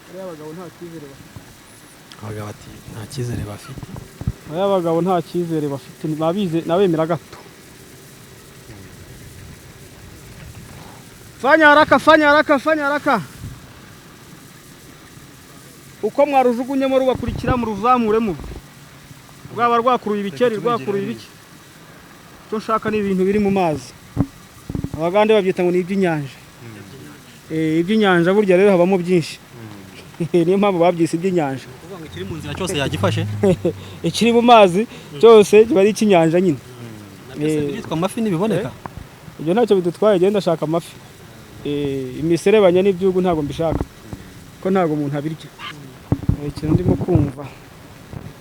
Ariya bagabo nta cyizere bafite. Abagabo ati nta cyizere bafite. Ariya bagabo nta cyizere bafite, babize nabemera gato. Fanya haraka, fanya haraka, fanya haraka. Uko mwarujugunyemo rubakurikira muruzamuremo. Rwaba rwakuruye ibikeri, rwakuruye ibiki. Icyo nshaka ni ibintu biri mu mazi. Abagande babyita ngo ni iby'inyanja. Iby'inyanja burya rero habamo byinshi. Niyo mpamvu babyise iby'inyanja. Kuvuga ngo ikiri mu nzira cyose yagifashe. Ikiri mu mazi cyose kiba ari icy'inyanja nyine. Byitwa amafi ntibiboneka. Ibyo ntacyo bidutwaye, genda ndashaka amafi. Imiserebanya n'ibyugu ntabwo mbishaka. Ko ntabwo umuntu abirya. Ikintu ndimo kumva,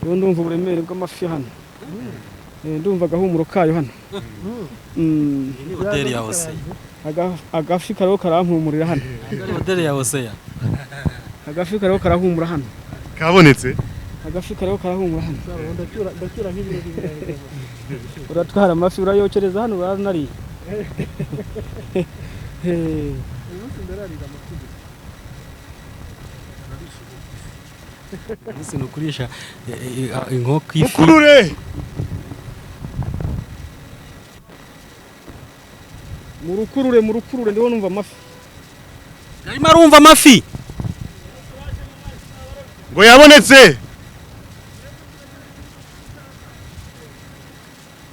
rero ndumva uburemere bw'amafi hano. Ndumva agahumuro kayo hano. Ni hoteli ya Oseya. Agafi kariho karampumurira hano. Hoteli ya Oseya. Agafi kariho karahumura hano. Kabonetse. Agafi kariho karahumura hano. Ndacyura nk'ibiro bibiri. Uratwara amafi urayokereza hano uranariye. Umunsi ni ukurisha inkoko ifi. Mukurure! Murukurure, murukurure, ndiho numva amafi. Arimo arumva amafi. Ngo yabonetse.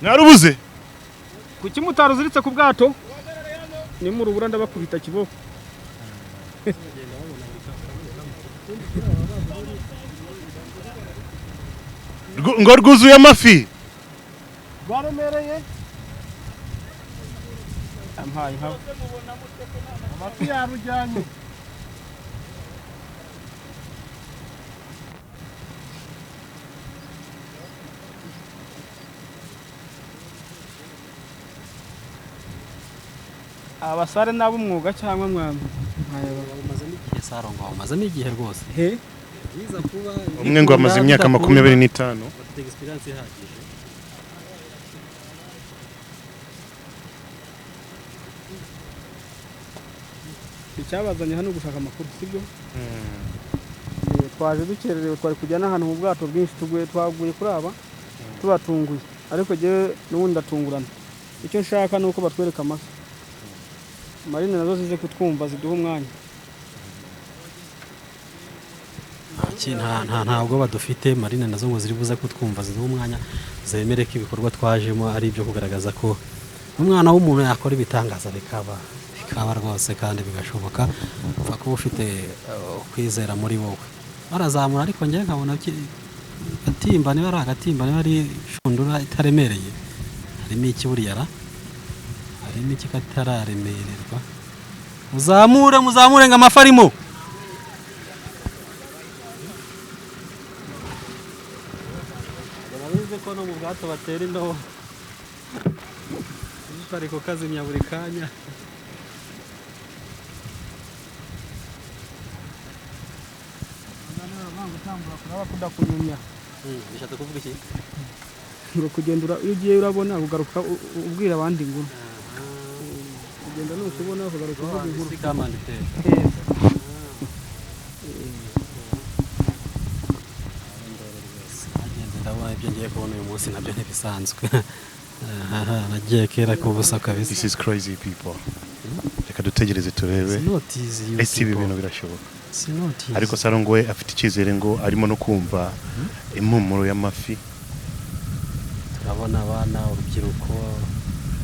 Narubuze. Kuki mutaruziritse ku bwato? Ni murubura ndabakubita kiboko. Ngo rwuzuye amafi. Rwaremereye. Ampaye nka amafi yarujyanye. Abasare nabo umwuga cyangwa mwamwe? Bamazemo igihe Sarongo, bamazemo igihe rwose. He? Umwe ngo amaze imyaka 25. Bafite experience ihagije. Icyabazanye hano gushaka amakuru, sibyo? Twaje dukererewe, twari kujya n'ahantu mu bwato bwinshi, tuguye twaguye kuri aba tubatunguye, ariko jewe n'ubundi ndatungurana. Icyo nshaka ni uko batwereka amafi. Marine nazo zize kutwumva ziduha umwanya. Ntabwo badufite marine nazo ngo ziri buze kutwumva ziduha umwanya, zemere ko ibikorwa twajemo ari ibyo kugaragaza ko umwana w'umuntu yakora ibitangaza bikaba Bikaba rwose kandi bigashoboka, upfa kuba ufite kwizera muri wowe. Barazamura, ariko njyewe nkabona gatimba, niba ari agatimba, niba ari inshundura itaremereye. Harimo iki buriya ra? Harimo iki katararemererwa? Muzamure, muzamure ngo amafi arimo. Urabizi ko no mu bwato batera indobo, bari kukazimya buri kanya. Kunyumya. Bishatse kuvuga iki? Ngo kugenda, iyo ugiye urabona, ugaruka ubwira abandi inkuru. Kugenda ni ukubona, ukagaruka uvuga inkuru. Si kamanditeri. Nagenze ndabona ibyo ngiye kubona uyu munsi nabyo ntibisanzwe. Aha, nagiye kera ku busa kabisa. This is crazy, people. Reka dutegereze turebe. It's not easy, you Ese ibi people. bintu birashoboka? It's not easy. Ariko Sarongo we afite icyizere, ngo arimo no kumva impumuro y'amafi. Turabona abana, urubyiruko.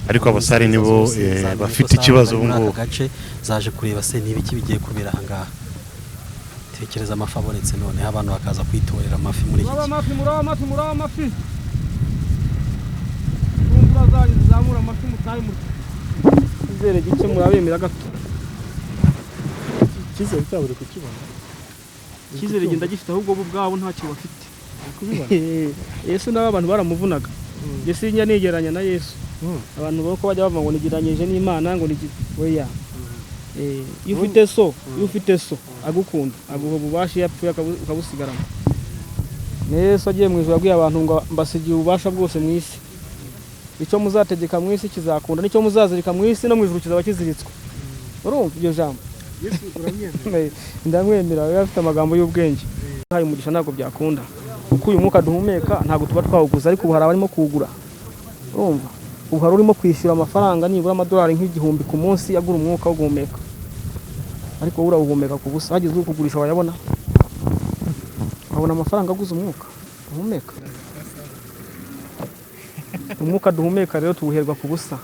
Ariko abasare nibo zose zamenye ko bafite Sara ikibazo bari ubu muri aka ngubu. gace, zaje kureba se niba iki bigiye kubera aha ngaha. Tekereza amafi abonetse, noneho abantu bakaza kwitorera amafi muri iki Muraba gihe. amafi, muraba amafi, muraba amafi. Imvura zanyu zizamura amafi, mutahe mu izere gike, murabemera gato. Icyizere cyabo uri kukibona? Icyizere genda gifite, ahubwo bo ubwabo ntacyo bafite. Kubibona. Yesu nawe abantu baramuvunaga. Njye sinjya nigeranya na Yesu. Abantu bako bajya bavuga ngo nigeranyije n'Imana, ngo nigi oya. Iyo ufite so, iyo ufite so agukunda, aguha ububasha, iyo apfuye ukabusigarana. Ni Yesu agiye mu ijuru yabwiye abantu ngo: "Mbasigiye ububasha bwose mu isi. Icyo muzategeka mu isi kizakunda, n'icyo muzazirika mu isi no mu ijuru kizaba kiziritswe." Urumva iryo jambo? Yesu uramwemera? Ndamwemera, yari afite amagambo y'ubwenge. Haye umugisha, ntabwo byakunda. Kuko uyu mwuka duhumeka ntabwo tuba twawuguze, ariko ubu hari abarimo kuwugura. Urumva? Ubu hari urimo kwishyura amafaranga nibura amadolari nk'igihumbi ku munsi agura umwuka wo guhumeka. Ariko wowe urawuhumeka ku busa, hagize ukugurisha wayabona? Wabona amafaranga aguze umwuka uhumeka? Umwuka duhumeka rero tuwuherwa ku busa.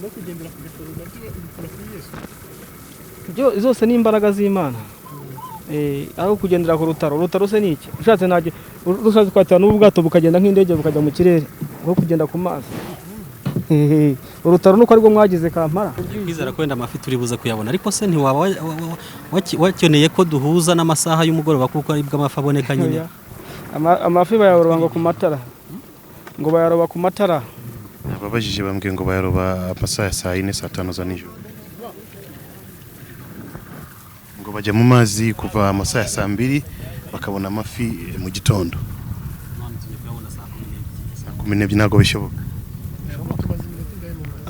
No kugendera ku gataro nabyo ubikora kuri Yesu? Byo zose ni imbaraga z'Imana. Aho kugendera ku rutaro, urutaro se ni iki? Ushatse ntajye, ushatse kwatira n'ubu bwato bukagenda nk'indege, bukajya mu kirere, aho kugenda ku mazi. Urutaro nuko aribwo mwagize kampara. Kwizera ko wenda amafi turi buze kuyabona, ariko se ntiwaba wakeneye ko duhuza n'amasaha y'umugoroba, kuko aribwo amafi aboneka nyine? Amafi bayaroba ngo ku matara. Ngo bayaroba ku matara. Ababajije bambwiye ngo bayaroba amasaha ya saa 4, saa 5 za nijoro. Ngo bajya mu mazi kuva amasaha ya saa 2, bakabona amafi mu gitondo. None tujya kuyabona saa 12. Saa 12 ntabwo bishoboka.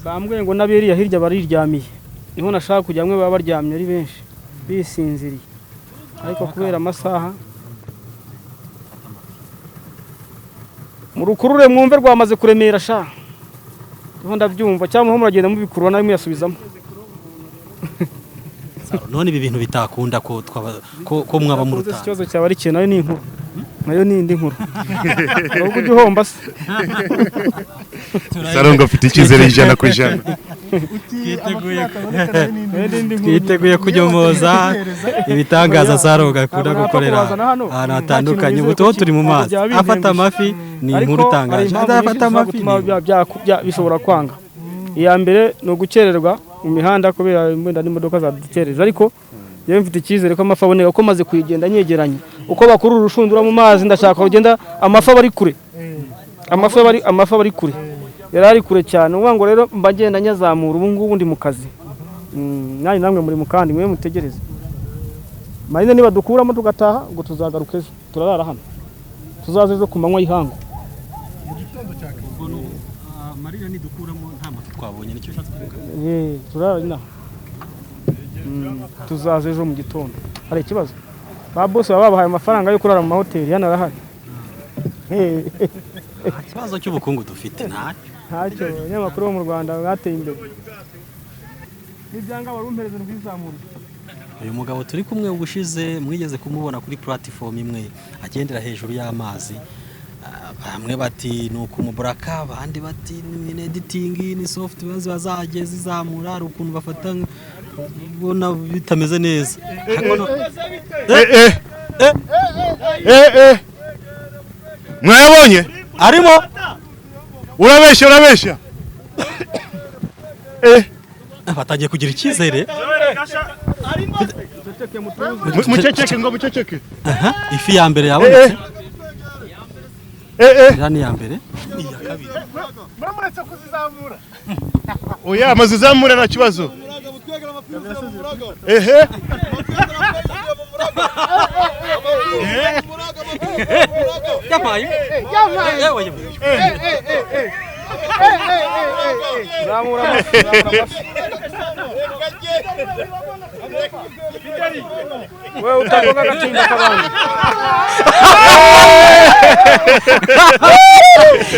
Bambwiye ngo n'abiriya hirya bariryamiye. Niho nashaka kujya, bamwe baba baryamye ari benshi, bisinziriye. Ariko kubera amasaha, murukurure mwumve rwamaze kuremera sha. Niho ndabyumva, cyangwa muragenda mubikurura nawe muyasubizamo. Saro, none ibi bintu bitakunda ko twaba ko mwaba mu Uzi rutanga? Ikibazo cyawe ari ikintu, nayo ni inkuru. Nayo ni indi nkuru. Ahubwo ujya uhomba se. Sarongo afite icyizere 100%. Nayo ni indi nkuru. Twiteguye kunyomoza ibitangaza Sarongo akunda Ntabwo napfa gukorera kubazana hano. ahantu Nta hatandukanye. kintu Ubu tuba nizeye turi mu ko mazi, byaba afata bintengushye. amafi ni Ariko inkuru hari itangaje. impamvu Adafata nyinshi zishobora amafi gutuma ni bishobora kwanga. Iya mbere ni ugukererwa mu mihanda kubera wenda n'imodoka zadukereje, ariko yewe mfite icyizere ko amafi aboneka, kuko maze kuyigenda nyegeranye. Uko bakurura urushundura mu mazi, ndashaka rugenda, amafi aba ari kure. Amafi aba ari kure. Yari ari kure cyane. Uvuga ngo rero mba ngenda nyazamura, ubu ngubu ndi mu kazi. Nanjye namwe muri mu kandi mwe mutegereze. Marine niba dukuramo tugataha, ubwo tuzagaruka ejo. Turarara hano. Tuzaza ejo ku manywa y'ihangu. Marina nidukuramo nta mafi twabonye, nicyo ushatse kuvuga? Turara inaha. Tuzaza ejo mu gitondo. Hari ikibazo? Ba boss baba babahaye amafaranga yo kurara mu mahoteli, hano arahari. Nta kibazo cy'ubukungu dufite, ntacyo. Ntacyo, abanyamakuru bo mu Rwanda bateye imbere. Nibyanga barumpereze ndwizamure. Uyu mugabo turi kumwe, ubushize mwigeze kumubona kuri platform imwe agendera hejuru y'amazi. Bamwe bati ni ukumuburaka, abandi bati ni editing, ni software ziba zagiye zizamura, hari ukuntu bafata ubona bitameze neza. Ariko Eh eh eh eh, mwayabonye? Arimo. Urabeshya, urabeshya, eh. Batangiye kugira icyizere. Muceceke ngo muceceke. Aha, ifi ya mbere yabonetse. Eh eh. Iriya ni iya mbere, iya kabiri. Muramuretse kuzizamura. Oya, amazizamura nta kibazo, ehe. Yampaye. Yewe, yewe. Zamura amafi, zamura amafi. Wewe utagonga agatinda k'abandi.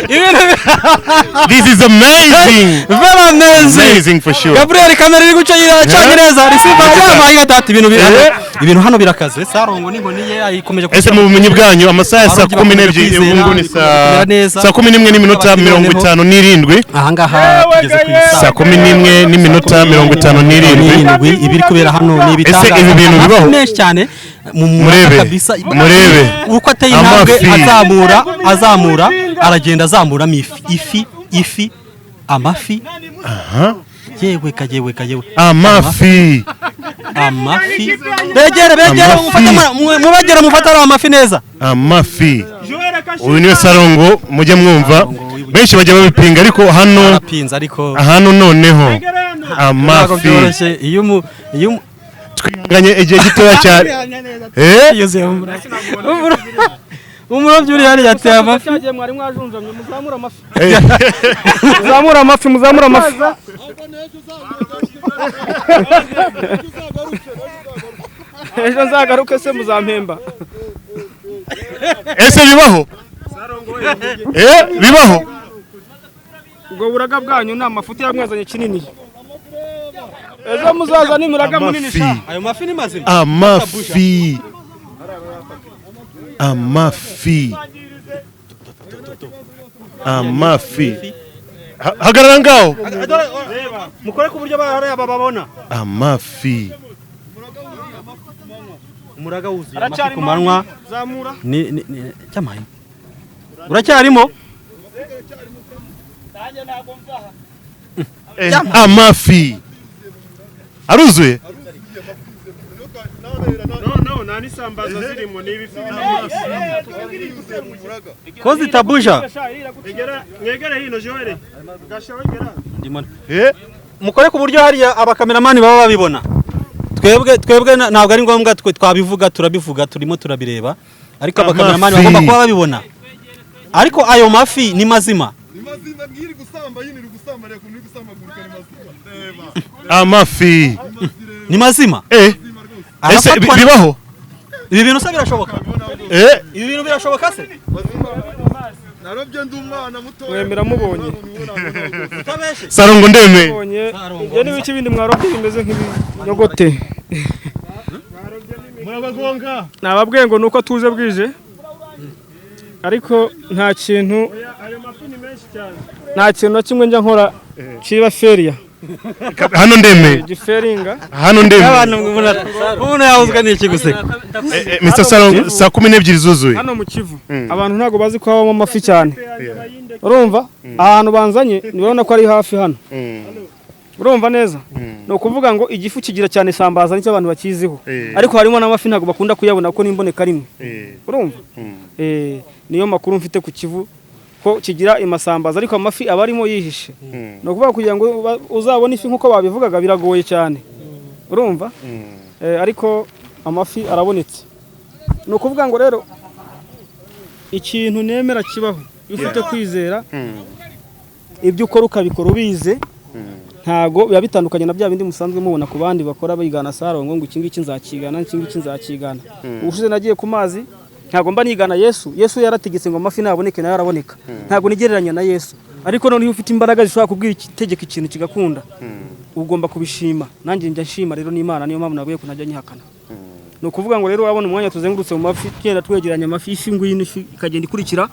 Ibintu This is amazing. Very amazing. Amazing for sure. Gabriel, kamera iri guca yiracanye neza, receiver yampaye gatatu. Ibintu ibintu hano birakaze. Sarongo n'inkoni ye ayikomeje. Ese mu bumenyi bwanyu, amasaha ya saa Abarobyi kumi bakomeje n'ebyiri, kwizera, ubu ngubu ni bikomeza neza. 11:57. Ahangaha tugeze ku isaha 11:57. N'irindwi. Ibiri kubera hano ni Ese ibitangaza. ibi bintu Amafi bibaho? menshi cyane mu Murebe, kabisa. murebe. Uko ateye intambwe Amafi. azamura, azamura, aragenda azamuramo ifi, ifi, ifi, amafi. Yewe ka, yewe ka, yewe. Amafi. Amafi, begere, begere. Amafi. Mufate mubegere, mufate ari amafi neza. Amafi. Uyu niwe Sarongo mujye mwumva, benshi bajya babipinga, ariko hano Arapinze ariko. Hano noneho Ntabwo amafi. byoroshye iyo Twihanganye igihe gitoya cyane, eh. Yuzuye umurobyi uri hariya yateye amafi. Cyagiye mwari mwajunjamye, muzamura amafi. Muzamura amafi, muzamura amafi. Ejo nzagaruke se muzampemba? Ese bibaho? Eh, bibaho? Ubwo buraga bwanyu ni amafuti yamwazanye kinini. Ejo muzaza ni muraga munini Amafi. sha. Ayo mafi ni mazima. Amafi, amafi, amafi. Hagarara ngaho. Mukore ku buryo hariya bababona. Amafi. Umuraga wuzuye amafi ku manywa. Zamura. Ni cyamaye, uracyarimo. Eh, amafi aruzuye. No, nta n'isambaza zirimo, ni ibifi. Ko zitabuja. Mwegere hino, Joel gasha, wegera. Eh. Mukore ku buryo hariya abakameramani baba babibona. Twebwe ntabwo ari ngombwa twe twabivuga, turabivuga, turimo turabireba, ariko abakameramani Amafi. bagomba kuba babibona. Ariko ayo mafi ni mazima. Amafi ni mazima. Eh, ese bibaho? Ibi bintu se birashoboka? Eh. Ibi bintu birashoboka se? Narobye ndi umwana muto. Mwemera mubonye. Sarongo, ndemeye. Mubonye. Ibyo ni biki bindi mwarobye bimeze nk'ibinyogote? Murabagonga. Nababwiye ngo nuko tuje bwije, ariko nta kintu, Ayo mafi ni menshi cyane. nta kintu na kimwe njya nkora kiba feriya. Hano ndemeye. Giferinga. Hano ndemeye. Abantu umuntu yahuzwa n'iki guseka? Eh, eh, Mr Sarongo, 12 zuzuye. Hano mu Kivu abantu ntabwo bazi ko habamo amafi cyane, urumva? Ahantu banzanye ntibabona ko ari hafi hano, urumva neza? Ni ukuvuga ngo igifu kigira cyane isambaza, nicyo abantu bakiziho, ariko harimo n'amafi, ntabwo bakunda kuyabona kuko n'imboneka rimwe, urumva? Niyo makuru mfite ku Kivu, ko kigira imasambaza, ariko amafi aba arimo yihishe. Ni ukuvuga kugira ngo uzabone ifi nk'uko babivugaga biragoye cyane, urumva? Ariko amafi arabonetse. Ni ukuvuga ngo rero ikintu nemera kibaho iyo ufite kwizera, ibyo ukora ukabikora ubize, ntago biba bitandukanye na bya bindi musanzwe mubona ku bandi bakora bigana Sarongo, ngo iki ngiki nzakigana, iki ngiki nzakigana. Ubushize nagiye ku mazi, ntago mba nigana Yesu. Yesu yarategetse ngo amafi naboneke, nayo araboneka. Ntago nigereranya na Yesu, ariko noneho iyo ufite imbaraga zishobora kubwira itegeko ikintu kigakunda, ugomba kubishima. Nanjye njya nshima rero n'Imana, niyo mpamvu nabwiye ko ntajya nyihakana. Ni ukuvuga ngo rero wabona umwanya tuzengurutse mu mafi, tugenda twegeranya amafi, ifi ngwino, ifi ikagenda ikurikira.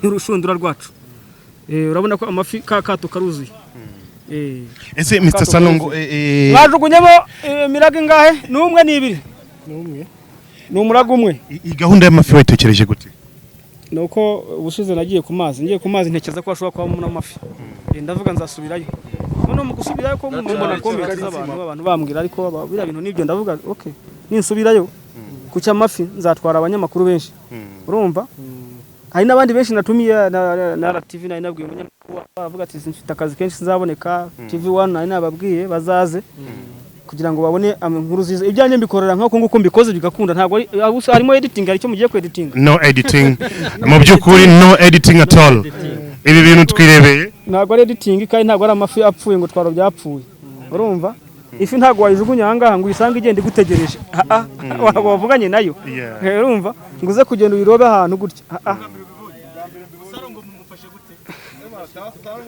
Urushundura rwacu. Urabona ko amafi ka kato karuzuye. Ese Mr. Kato Salongo, karuzuye. Mwajugunyemo imirago ingahe? Ni umwe, ni ibiri? Ni umurago umwe. Iyi gahunda y'amafi wayitekereje gute? Ni uko ubushize nagiye ku mazi, ngiye ku mazi ntekereza ko hashobora kubamo n'amafi. Ndavuga nzasubirayo. Noneho mu gusubirayo ko mbona comment z'abantu, abantu bambwira ariko biriya bintu nibyo, ndavuga okay, ninsubirayo ku cy'amafi nzatwara abanyamakuru benshi. Urumva hari n'abandi benshi natumiye na RTV, nari nabwiye umunyamakuru, aravuga ati mfite akazi kenshi nzaboneka. TV 1 nari nababwiye bazaze kugira ngo babone inkuru ziza. Ibyanjye mbikorera nk'uko nguko mbikoze bigakunda, ntabwo ari harimo editing, hari icyo mugiye ku editing. No editing, mu by'ukuri no editing at all. Ibi bintu twirebeye Ntabwo ari editing, kandi ntabwo ari amafi apfuye ngo twaro byapfuye. Urumva ifi ntabwo wayijugunya aha ngaha ngo uyisange igenda igutegereje. Ah, ah, wavuganye nayo. Urumva ngo uze kugenda uyirobe ahantu gutya. Ah, ah.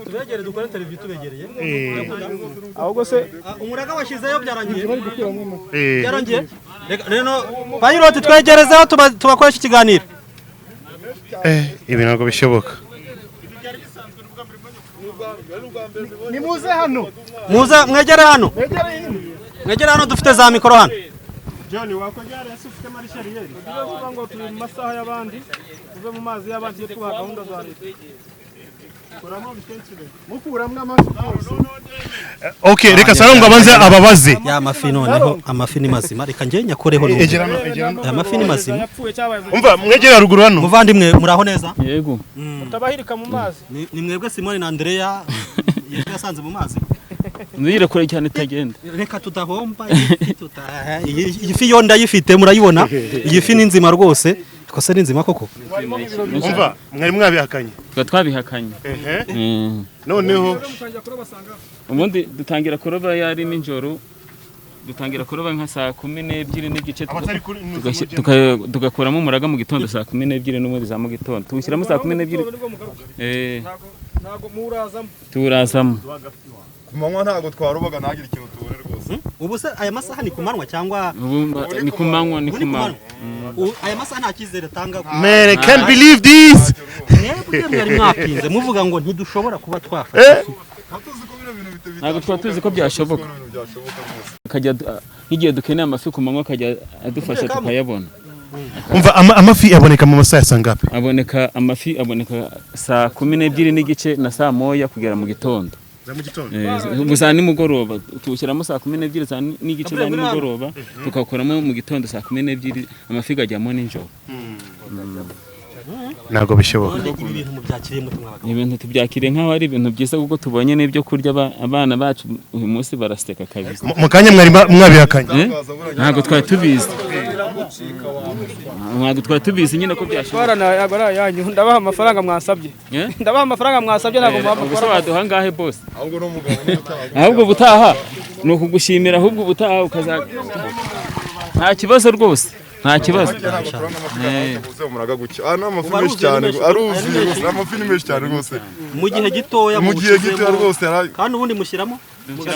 Tubegere dukore interview tubegereye. Ahubwo se Umuraga washyizeyo byarangiye. Byarangiye. Reka rero pilot twegerezeho tubakoresha ikiganiro. Ibi ntabwo bishoboka. Nimuze hano. Muze mwegere hano. Mwegere hano, dufite za mikoro hano. John, wakongera ese ufite marishariyeri? Tuvuga ngo turi mu masaha y'abandi, tuve mu mazi y'abandi yo kubaha gahunda za leta. Kuramo bitenkire. Mukuramwo amafi rwose. Okay, reka Salongo abanze ababaze. Ya mafi noneho, amafi ni mazima, reka njye nyakoreho. Egera hano, egera hano. Aya mafi ni mazima. Yapfuye cyabaye. Umva, mwegere haruguru hano. Muvandimwe, muraho neza? Yego. Utabahirika mu mazi. Ni mwebwe Simoni na Andrea Yesu yasanze mu mazi? Ntugire kure cyane itagenda. Reka tudahomba iyi fi yo ndayifite, murayibona. Iyi fi ni nzima rwose. Ariko se ni nzima koko? Umva, mwari mwabihakanye? Tuba twabihakanye. Noneho Ubundi dutangira kuroba yari nijoro, dutangira kuroba nka saa 12:30, Abatari kuri- tugakuramo umuraga mu gitondo saa 12 n'ubundi za mu gitondo tuwushyiramo saa 12. Ntabwo murazamo. Tuwurazamo. Ku manywa ntabwo twarobaga, ntagire ikintu tubone rwose. Ubu se aya masaha ni ku manywa cyangwa? Ubu ni ku manywa, ni Ubu ku manywa. Aya masaha nta cyizere atanga. Man, I can't believe this. Mwebwe mwari mwapinze muvuga ngo ntidushobora kuba twafata ifi. Ntabwo twaba tuzi ko byashoboka. Akajya nk'igihe dukeneye amafi ku manywa akajya adufasha tukayabona. Umva, amafi aboneka mu masaha ya sangapi? Aboneka, amafi aboneka saa 12:30 na saa 1 kugera mu gitondo. Za mu gitondo. Gusa nimugoroba tuwushyiramo saa 12 n'igice za nimugoroba, tukakuramo mu gitondo saa 12, amafi ajyamo nijoro. Ntabwo bishoboka. None ibi bintu mubyakiriye mute mwabagabo? Ni ibintu tubyakiriye nk'aho ari ibintu byiza, kuko tubonye n'ibyo kurya, abana bacu uyu munsi baraseka kabisa. Mu kanya mwari mwabihakanye. Ntabwo twari tubizi, ntabwo twari tubizi nyine ko byashoboka. Twarana ntabwo ari ayanyu, ndabaha amafaranga mwasabye. Ndabaha amafaranga mwasabye, ntabwo mubaha Ubwo se amafaranga. waduha angahe bose? Ahubwo ubutaha ni ukugushimira, ahubwo ubutaha ukaza, nta kibazo rwose, nta kibazo. Umuraga gutya, ah, ni amafi menshi cyane, aruzuye rwose, ni amafi ni menshi cyane rwose. Mu gihe gitoya. Mu gihe muwushyizemo- gitoya rwose Kandi ubundi mushyiramo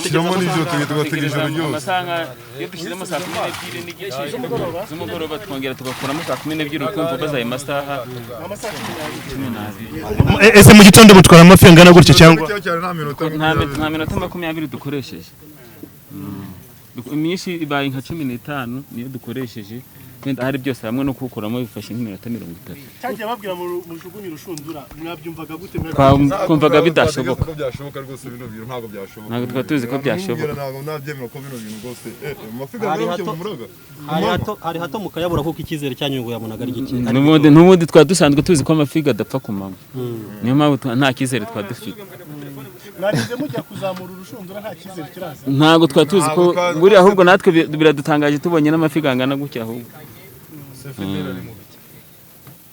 Shyiramo n'ibyo tugategereza byose. Amasaha iyo dushyizemo saa 12:30 z'umugoroba, twongera tugakuramo saa 12, ukumva ubaza ayo masaha 12. Ese mu gitondo mutwara amafi angana gutya cyangwa? Nta minota 20 dukoresheje. Imyinshi ibaye nka 15 niyo dukoresheje, wenda hari byose hamwe no kuwukuramo bifashe nk'iminota 30. Cyagiye babwira mujugunye urushundura, mwabyumvaga gute? Twumvaga bidashoboka. Ko byashoboka rwose, bino bintu ntabwo byashoboka. Ntabwo twari tuzi ko byashoboka. Ntabwo nabyemera ko bino bintu rwose, amafi Hari gangana hato- mu muraga. hari hato mukayabura, kuko icyizere cyanyu ngo yabonaga ari gike. N'ubundi twari dusanzwe tuzi ko amafi adapfa ku manywa, niyo mpamvu nta cyizere twari dufite. Mwarinze mujya kuzamura urushundura nta cyizere kiraza? Ntabwo twari tuzi ko buriya, ahubwo natwe biradutangaje tubonye n'amafi angana gutya ahubwo.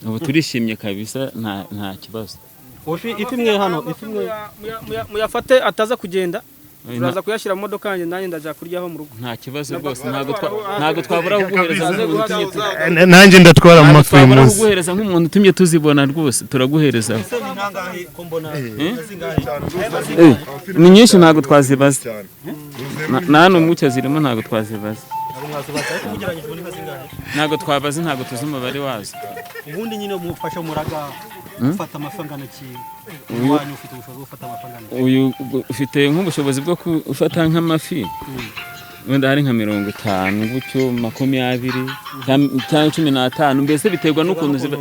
Ubu turishimye kabisa, nta kibazo. Ifi imwe hano, ifi imwe. Muyafate ataza kugenda. Turaza kuyashyira mu modoka yanjye, nanjye ndajya kuryaho mu rugo. Nta kibazo rwose, ntabwo twabura kuguhereza nk'umuntu utumye Nanjye ndatwara mu Ntabwo mafi uyu twabura munsi. kuguhereza nk'umuntu utumye tuzibona rwose, turaguhereza. Ni nyinshi, ntabwo twazibaza. Na hano umucyo zirimo, ntabwo twazibaza. Ntabwo twabaza, ntabwo tuzi umubare wazo. Ubundi nyine mufashe umuraga. Ufata amafi angana iki? Iwanyu ufite ubushobozi bwo gufata amafi angana iki? Uyu ufite nk'ubushobozi bwo gufata nk'amafi wenda hari nka 50 gutyo, 20 cyangwa 15, mbese biterwa n'ukuntu ziba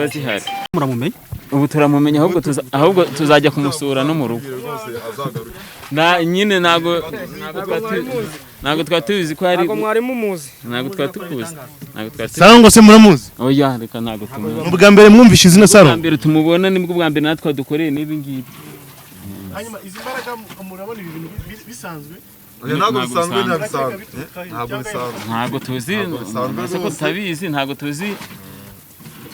zihari. Muramumenya? Ubu turamumenya, ahubwo tuzajya kumusura no mu rugo. Na nyine ntabwo twari tubizi ko hari. Ntabwo mwari mumuzi. Ntabwo twari tukuzi, ntabwo twari tuzi. Sarongo se muramuzi? Oya, reka, ntabwo tumuzi. Ni ubwa mbere mwumvishe izina Ubwa Sarongo? mbere tumubona, nibwo bwa mbere natwe dukoreye n'ibi ngibi. Hanyuma izi mbaraga, murabona ibi bintu bisanzwe? Oya, ntabwo bisanzwe, ntabwo bisanzwe. Ntabwo bisanzwe. Ntabwo tuzi. Ntabwo bisanzwe Mbese ko rwose. tutabizi, ntabwo tuzi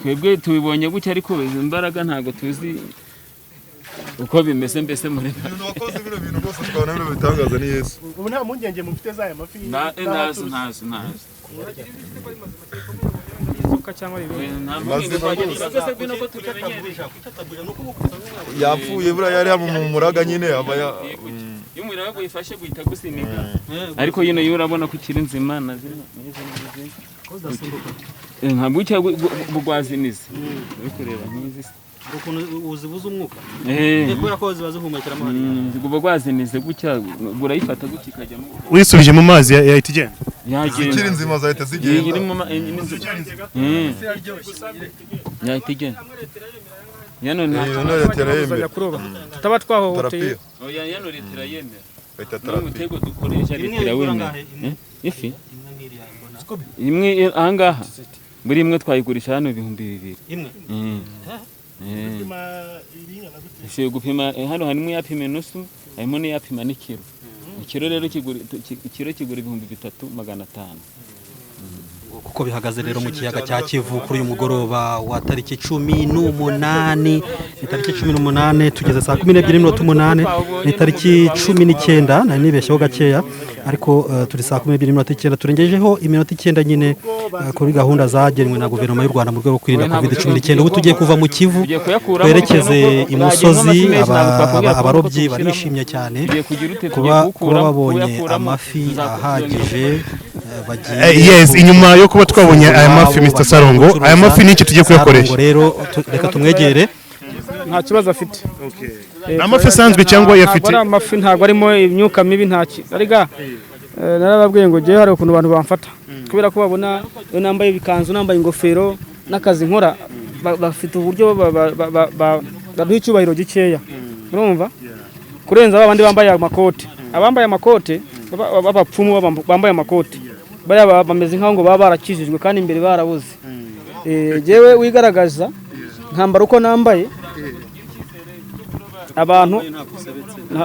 twebwe, tubibonye gutya, ariko izi mbaraga ntabwo tuzi uko bimeze mbese muri Umuntu wakoze bino bintu rwose tukabona bino bitangaza ni Yesu. Ubu nta mpungenge mufite z'aya mafi? Ntazo, ntazo, ntazo. Inzoka cyangwa ibindi. Nta mpungenge twagira. Twese ngwino ko tubimenyereye. Yapfuye buriya, yari mu muraga nyine aba ya. Iyo umuriro wifashe guhita gusinika, ariko yino yo urabona ko ikiri nzima na zino n'izi n'izi. Ntabwo icyo bugwazimize uri kureba nk'izi se. Hari ukuntu uzibuza umwuka. Eh. Kubera ko ziba zihumekeramo hariya. Buba bwazimize gutya, burayifata gutya ikajyamo. Wisubije mu mazi yahita igenda? Yagenda. Zikiri nzima zahita zigenda. Iyi iri mu iyi ni nzima. Yahita igenda yano nta. Eh, none leta irayemera. Tuzajya kuroba tutaba twahohoteye. Terapiya. Oya, yano leta irayemera. Bayita Ni terapiya. umutego dukoresha, leta Imwe igura irawemera. angahe? Imwe? Eh, ifi Imwe nk'iriya mbona. Imwe ahangaha, buri imwe twayigurisha hano 2000. Imwe? Eh. Gupima iringana gute? Ishoboye gupima, hano harimo iyapima inusu, harimo n'iyapima n'ikiro. Ikiro rero kigura ikiro kigura 3500. Kuko bihagaze rero mu kiyaga cya Kivu kuri uyu mugoroba wa tariki 18, ni tariki 18, tugeze saa 12:08, ni tariki 19, nari nibeshyeho gakeya, ariko turi saa 12:09, turengejeho iminota 9 nyine, kuri gahunda zagenwe na guverinoma y'u Rwanda mu rwego rwo kwirinda COVID-19. Ubu tugiye kuva mu Kivu Tugiye kuyakuramo twerekeze bitewe n'uko imusozi. twagiyemo amafi menshi, ntabwo twakongera kubona uko Abarobyi tuwushyiramo. barishimye cyane Tugiye kugira ute? Tugiye kuba kuwukuramo, babonye kuyakuramo, amafi tuzakongera. ahagije, bagiye Yes, inyuma yo kuba twabonye aya mafi, Mr Sarongo, aya mafi ni iki tugiye kuyakoresha? Sarongo rero, reka tumwegere. Nta kibazo afite. Ni amafi asanzwe cyangwa Ntabwo ayafite ari amafi, ntabwo arimo imyuka mibi, nta arega narababwiye ngo njyewe hari ukuntu abantu bamfata kubera ko babona iyo nambaye ibikanzu, nambaye ingofero n'akazi nkora, bafite uburyo baduha icyubahiro gikeya, urumva, kurenza ba bandi bambaye amakote. Abambaye amakote b'abapfumu bambaye amakote bariya bameze nk'aho ngo baba barakijijwe kandi imbere barabuze. Jyewe wigaragaza nkambara uko nambaye, abantu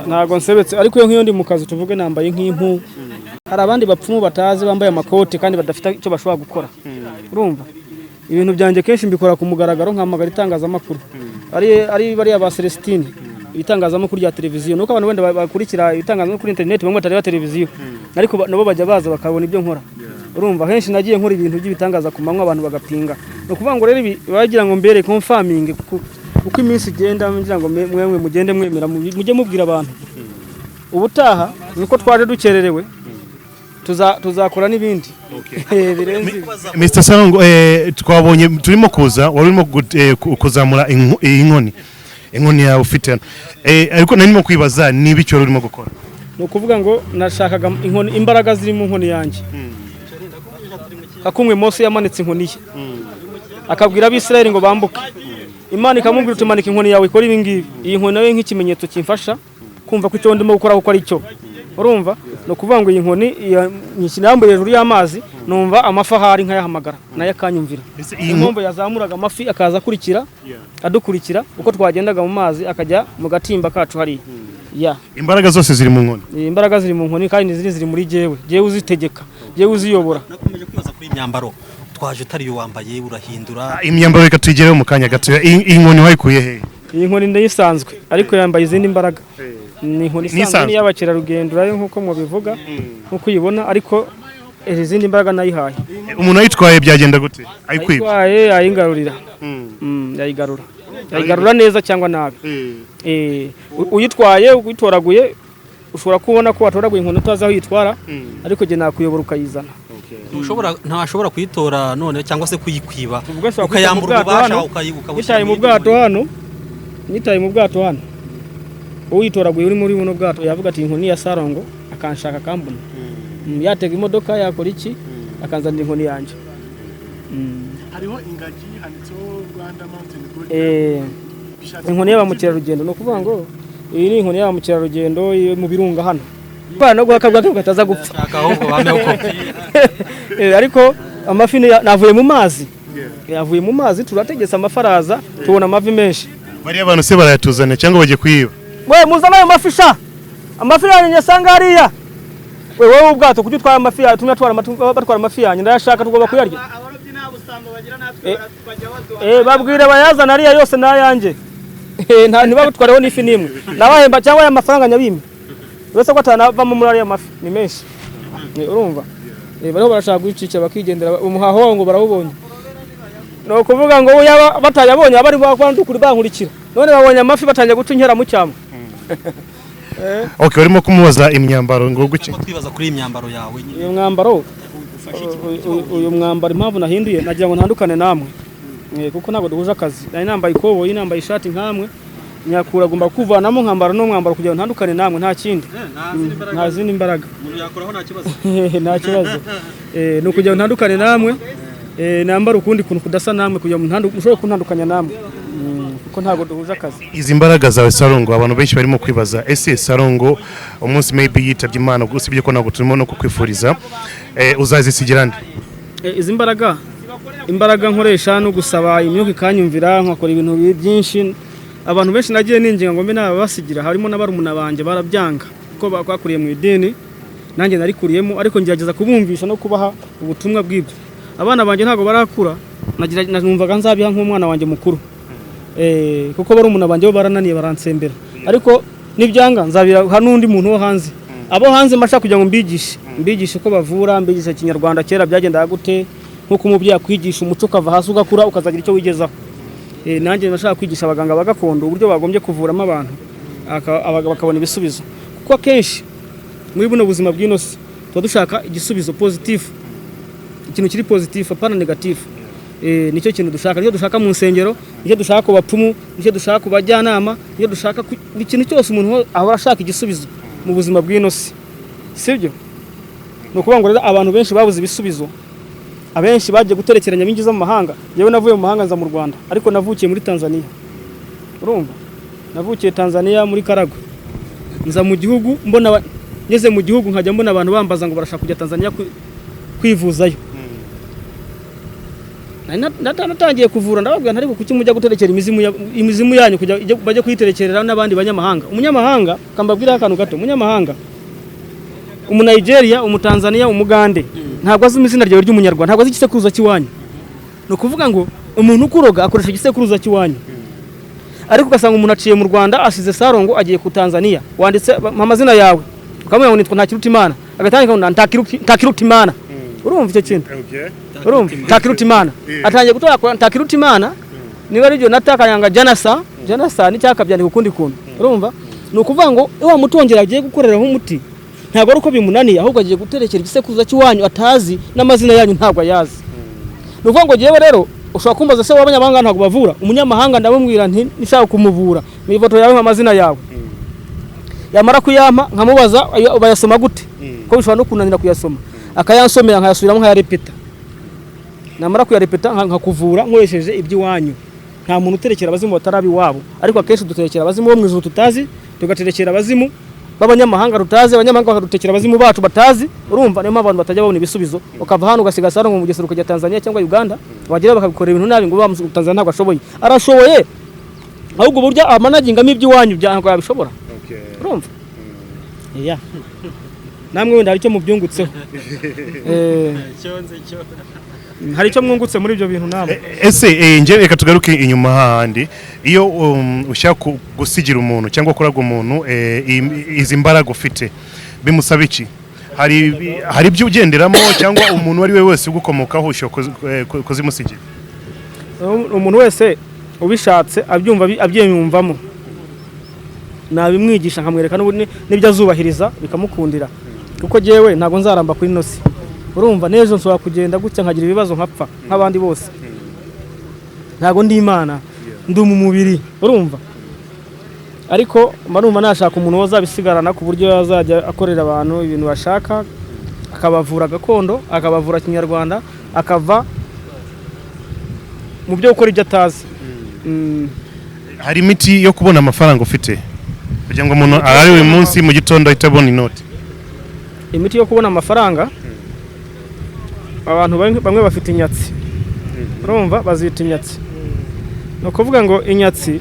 ntago nsebetse, ariko iyo nk'iyo ndi mu kazi, tuvuge nambaye nk'impu, hari abandi bapfumu batazi bambaye amakote kandi badafite icyo bashobora gukora, urumva. Ibintu byanjye kenshi mbikora ku mugaragaro, nkahamagara itangazamakuru, ari bariya ba Celestine, ibitangazamakuru rya televiziyo, nuko abantu wenda bakurikira ibitangazamakuru kuri interineti, bamwe batareba televiziyo, ariko nabo bajya baza bakabona ibyo nkora, urumva. Henshi nagiye nkora ibintu by'ibitangaza ku manywa, abantu bagapinga. Ni ukuvuga ngo rero ibi bagira ngo mbere confirming uko iminsi igenda, ngira ngo mwemwe mugende mwemera, mujye mubwira abantu. Ubutaha nuko twaje dukererewe, tuzakora n'ibindi birenze ibi. Mr Sarongo, twabonye turimo kuza wari urimo kuzamura iyi inkoni yawe ufite hano, ariko narimo kwibaza niba icyo wari urimo gukora. Ni ukuvuga ngo nashakaga inkoni, imbaraga ziri mu nkoni yanjye. Akumwe Mose yamanitse inkoni ye akabwira Abisirayeli ngo bambuke, Imana ikamubwira uti: "Manika inkoni yawe ikora ibi ngibi." Iyi nkoni nayo nk'ikimenyetso kimfasha kumva ko icyo ndimo gukora kuko ari cyo, urumva. Ni ukuvuga ngo iyi nkoni nyishyira hejuru y'amazi, numva amafi ahari nkayahamagara nayo akanyumvira. Iyi Niyo mpamvu yazamuraga amafi akaza akurikira, adukurikira uko twagendaga mu mazi, akajya mu gatimba kacu hariya ya. Imbaraga zose ziri mu nkoni? Imbaraga ziri mu nkoni kandi n'izindi ziri muri jyewe, jyewe uzitegeka, jyewe uziyobora. Nakomeje kwibaza kuri iyi myambaro twaje utari yo wambaye, urahindura. Imyambaro reka tuyigereho mu kanya gatoya. Iyi nkoni wayikuye hehe? Iyi nkoni ndayisanzwe, ariko yambaye izindi mbaraga. Ni inkoni Ni isanzwe, isanzwe. ni iy'abakerarugendo urayo nk'uko mubivuga, nk'uko uyibona, ariko izindi mbaraga nayihaye. Umuntu ayitwaye byagenda gute, ayikwibye? Ayitwaye yayingarurira. Yayigarura, yayigarura neza cyangwa nabi. Uyitwaye uyitoraguye, ushobora kubona ko watoraguye inkoni utazi aho uyitwara, ariko jye nakuyobora ukayizana. Ntashobora kuyitora none cyangwa se kuyikwiba, Ubwo ashobora kwita mu ukayambura bwato ububasha, hano, ukabushyira yitaye mu bwato hano, nitaye mu bwato hano, uyitoraguye uri muri buno bwato yavuga ati inkoni ya Sarongo, akanshaka akambona. Yatega imodoka, yakora iki, akanzanira inkoni yanjye. Hariho ingagi, handitseho Rwanda Mountain Gorilla. Bishatse Inkoni y'aba mukerarugendo, ni ukuvuga ngo iyi ni inkoni y'aba mukerarugendo yo mu birunga hano. Bana no guhaka bwake kataza gupfa. Shaka ahubwo bampe kopi. Ariko amafi navuye mu mazi. Yavuye mu mazi, turategetse amafi araza, tubona amafi menshi. Bariya bantu se barayatuzana cyangwa bagiye kuyiba? We, muzane ayo mafi sha! Amafi yanyu nyasanga hariya. We, wowe ubwato kuki utwara amafi yawe, tumwe atwara batwara amafi yanyu, ndayashaka, tugomba kuyarya. Abarobyi nta busambo bagira, natwe bajya baduha. Babwire bayazana ariya yose n'ayanjye. Nta ntibabutwareho n'ifi n'imwe. Nabahemba cyangwa aya mafaranga nyabimwe. Uretse ko atanavamo muri ariya mafi ni menshi. Urumva? Bariho barashaka gucikira bakigendera umuhaho wabo ngo barawubonye. Ni ukuvuga ngo yaba batayabonye abari bandukuri bankurikira. None babonye amafi batangiye guca inkera mu cyamo. Okay, barimo kumubaza imyambaro ngo guke. Ko twibaza kuri iyi myambaro yawe nyine. Uyu mwambaro, uyu mwambaro impamvu nahinduye, nagira ngo ntandukane namwe. Kuko ntabwo duhuje akazi. Nari nambaye ikoboyi, nambaye ishati nkamwe. Nyakura agomba kuvanamo nkambara no mwambaro kugira ngo ntandukane namwe, nta kindi. Nta zindi mbaraga. Umuntu yakoraho nta kibazo. Nta kibazo. Ni ukugira ngo ntandukane namwe. Nambara ukundi kuntu kudasa namwe kugira ngo mushobore kuntandukanya namwe. Kuko ntabwo duhuje akazi. Izi mbaraga zawe Sarongo, abantu benshi barimo kwibaza, ese Sarongo umunsi maybe yitabye Imana, usibye ko ntabwo turimo no kukwifuriza, uzazisigira nde? Izi mbaraga, imbaraga nkoresha no gusaba imyuka ikanyumvira, nkakora ibintu byinshi. Abantu benshi nagiye ninginga ngo mbe nababasigira, harimo n'abarumuna banjye, barabyanga kuko bakuriye mu idini, nanjye narikuriyemo, ariko ngerageza kubumvisha no kubaha ubutumwa bw'ibyo. Abana banjye ntabwo barakura, numvaga nzabiha nk'umwana wanjye mukuru, kuko barumuna banjye bo barananiye, baransembera, ariko nibyanga nzabiha n'undi muntu wo hanze. Abo hanze mbasha kugira ngo mbigishe ko bavura, mbigishe Kinyarwanda kera byagendaga gute, nk'uko umubyeyi akwigisha umuco ukava hasi ugakura ukazagira icyo wigezaho. Nanjye ndashaka kwigisha abaganga ba gakondo uburyo bagombye kuvuramo abantu, bakabona ibisubizo, kuko akenshi muri buno buzima bw'ino si tuba dushaka igisubizo positif, ikintu kiri positif, apana négatif. Nicyo kintu dushaka, nicyo dushaka mu nsengero, nicyo dushaka ku bapfumu, nicyo dushaka ku bajyanama, nicyo dushaka buri kintu cyose. Umuntu ahora ashaka igisubizo mu buzima bw'ino si, sibyo? Ni ukuvuga ngo rero abantu benshi babuze ibisubizo, abenshi bagiye guterekeranya binjiza mu mahanga. Yewe, navuye mu mahanga nza mu Rwanda, ariko navukiye muri Tanzania. Urumva, navukiye Tanzania muri Karagwe, nza mu gihugu mbona ngeze mu gihugu nkajya mbona abantu bambaza ngo barashaka kujya Tanzania kwivuzayo. Nari natangiye kuvura, ndababwira nti ariko kuki mujya guterekera imizimu yanyu kujya bajye kuyiterekerera n'abandi banyamahanga? Umunyamahanga, kambabwiraho akantu gato, umunyamahanga, Umunigeria, Umutanzania, Umugande, ntabwo azi izina ryawe ry'Umunyarwanda, ntabwo azi igisekuruza cy'iwanyu. Ni ukuvuga ngo umuntu ukuroga akoresha igisekuruza cy'iwanyu, ariko ugasanga umuntu aciye mu Rwanda, asize Sarongo, agiye ku Tanzania, wanditse amazina yawe, ukamubwira ngo nitwa Ntakirutimana, agatangira ngo Ntakirutimana. Urumva icyo kintu? Urumva Ntakirutimana, atangiye gutora Ntakirutimana, niba ari byo natakanyanga Janasa Janasa n'icyakabyandika ukundi kuntu. Urumva, ni ukuvuga ngo wa mutongera agiye gukoreraho umuti ntabwo ari uko bimunaniye, ahubwo agiye guterekera igisekuruza cy'iwanyu atazi, n'amazina yanyu ntabwo ayazi. Ni ukuvuga ngo jyewe rero ushobora kumbaza se w'abanyamahanga ntabwo bavura? Umunyamahanga ndamubwira nti nishaka kumuvura, mu ifoto yawe, amazina yawe, yamara kuyampa nkamubaza bayasoma gute, ko bishobora no kunanira kuyasoma, akayansomera nkayasubiramo, nkayarepeta. Namara kuyarepeta nkakuvura nkoresheje iby'iwanyu. Nta muntu uterekera abazimu batari iwabo, ariko akenshi duterekera abazimu bo mu ijuru tutazi, tugaterekera abazimu b'abanyamahanga tutazi, abanyamahanga bakadutekera abazimu bacu batazi. Urumva, niyo mpamvu abantu batajya babona ibisubizo. Ukava hano ugasiga Sarongo mu Bugesera, ukajya Tanzania cyangwa Uganda, wagera bakabikora ibintu nabi, ngo Tanzania ntabwo ashoboye. Arashoboye, ahubwo uburyo amanagingamo iby'iwanyu ntabwo yabishobora. Urumva, iya namwe wenda hari icyo mubyungutseho. Hari icyo mwungutse muri ibyo bintu namwe. Ese nje reka tugaruke inyuma hahandi, iyo ushaka gusigira umuntu cyangwa kuraga umuntu izi mbaraga ufite, bimusaba iki? Hari ibyo ugenderamo cyangwa umuntu uwo ari we wese ugukomokaho ushobora kuzimusigira? Umuntu wese ubishatse, abyumva, abyiyumvamo, nabimwigisha, nkamwereka n'ibyo azubahiriza bikamukundira, kuko jyewe ntabwo nzaramba kuri ino si. Urumva, n'ejo nshobora kugenda gutya nkagira ibibazo nkapfa nk'abandi bose. Ntabwo ndi Imana, ndi mu mubiri, urumva. Ariko mba numva nashaka umuntu wazabisigarana, ku buryo yazajya akorera abantu ibintu bashaka, akabavura gakondo, akabavura kinyarwanda, akava mu byo gukora ibyo atazi. Hari imiti yo kubona amafaranga ufite, kugira ngo umuntu arare uyu munsi, mu gitondo ahite abona inoti? Imiti yo kubona amafaranga, abantu bamwe bafite inyatsi, urumva, bazita inyatsi. Ni ukuvuga ngo inyatsi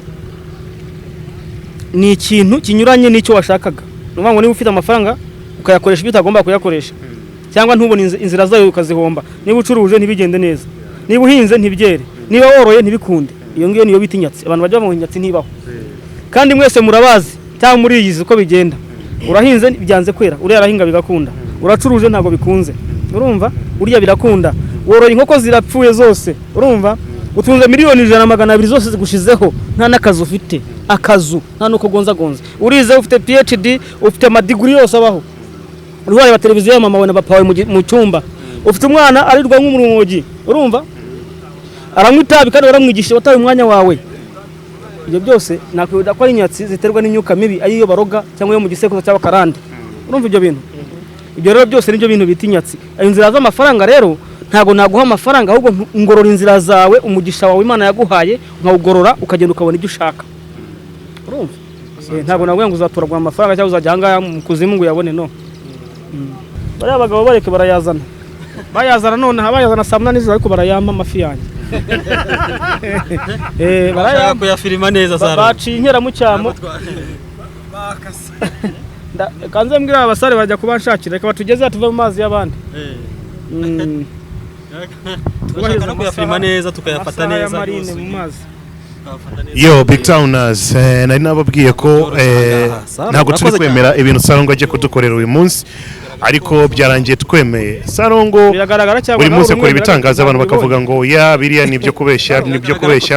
ni ikintu kinyuranye n'icyo washakaga. Ni ukuvuga ngo niba ufite amafaranga ukayakoresha ibyo utagomba kuyakoresha, cyangwa ntubone inzira zayo ukazihomba, niba ucuruje ntibigende neza, niba uhinze ntibyere, niba woroye ntibikunde, iyo ngiyo niyo bita inyatsi. Abantu bajya bavuga ngo inyatsi ntibaho, kandi mwese murabazi cyangwa muriyizi uko bigenda. Urahinze byanze kwera, uriya arahinga bigakunda. Uracuruje ntabwo bikunze, urumva, urya birakunda. Woroye inkoko zirapfuye zose, urumva. Utunze miliyoni 100, 200 zose zigushizeho, nta n'akazi ufite, akazu nta n'uko gonzagonza. Urize, ufite PhD, ufite amadiguri yose abaho, uri wareba televiziyo ya mama wawe na papa wawe mu cyumba. Ufite umwana arirwa nk'umurumogi, urumva, aranywa itabi kandi waramwigisha, wataye umwanya wawe. Ibyo byose nakwibuka ko ari inyatsi ziterwa n'imyuka mibi, ariyo baroga cyangwa iyo mu gisekuzo cyangwa karande, urumva. Ibyo bintu, ibyo rero byose nibyo bintu bita inyatsi. Inzira z'amafaranga rero, ntabwo naguha amafaranga, ahubwo ngorora inzira zawe, umugisha wawe Imana yaguhaye nkawugorora, ukagenda ukabona ibyo ushaka, urumva. Ntabwo naguha ngo uzatoragura amafaranga cyangwa uzajya ahangaha mu kuzimu ngo uyabone, no. Bariya bagabo bareke, barayazana, bayazana nonaha, bayazana saa 8 z'ijoro, ariko barayampa amafi yanjye. Bashaka Barayampa. kuyafirima neza. Sara. Baciye inkera mu cyamo. Kanze mbwira aba basare bajya kubanshakira, reka batugeze tuve mu mazi y'abandi. Turashaka no kuyafirima neza, tukayafata Amasaha ya neza marine rwose. mu mazi. Yo, Big Towners, nari nababwiye ko Saro, ntabwo turi urakoze. kwemera ibintu Sarongo agiye kudukorera uyu munsi, ariko byarangiye twemeye. Sarongo Biragaragara cyangwa buri nawe munsi akora urumwe ibitangaza, abantu biragaragara. bakavuga ngo ya biriya ni ibyo kubeshya, ni ibyo kubeshya.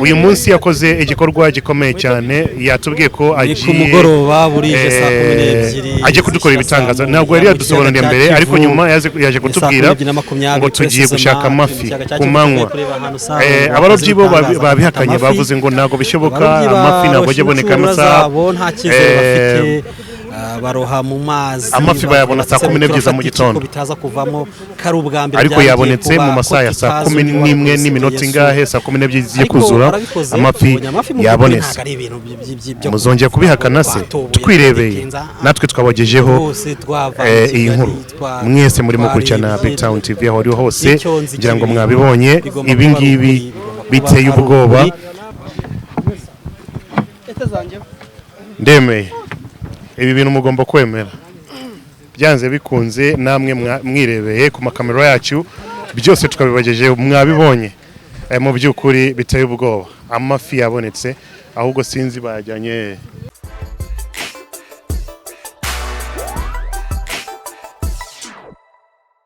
Uyu munsi yakoze igikorwa gikomeye cyane, yatubwiye ko Ni ku agiye mugoroba, burije saa 12 agiye kudukorera zishyira ibitangaza. saa Ntabwo yari 1 mu yadusobanuriye kiyaga mbere, cya ariko Kivu. nyuma yaje Ni saa kutubwira 12:20 ngo tugiye précisément, gushaka turi mu amafi kiyaga cya ku Kivu, manywa. tugiye kureba ahantu Sarongo Abarobyi bo yakoze ibitangaza, babihakanye, afata amafi. bavuze ngo ntabwo bishoboka, Abarobyi amafi ntabwo ajya baroshye aboneka inshundura amasaha. zabo, nta cyizere bafite, baroha mu mazi. Amafi bayabona saa 12 za mu Turafata iki gitondo. ko bitaza kuvamo, kari ubwa mbere Ariko byari bigiye yabonetse kuba, mu ko masaha ya saa tutazi kumi undi n'imwe wari n'iminota Yesu. ingahe, saa 12 zigiye Ariko kuzura, barabikoze, amafi tubonye amafi mu by'ukuri. yabonetse. Ntabwo ari ibintu byo Muzongera kubihakana se twatubuye, twirebeye? twitinza, Natwe twabagejeho rwose twava iyi Kigali, nkuru. Mwese muri mukurikirana twarebye. Big Town TV aho ari hose, Icyo nzi ngira ngo kibiri, mwabibonye bigomba ibi kuba ari ngibi ukuri, bigomba kuba biteye ari ubwoba. ukuri. Ndemeye, ibi bintu mugomba kwemera byanze bikunze. Namwe mwirebeye ku makamera yacu, byose tukabibagejeho, mwabibonye. Mu by'ukuri biteye ubwoba, amafi yabonetse, ahubwo sinzi bayajyanye.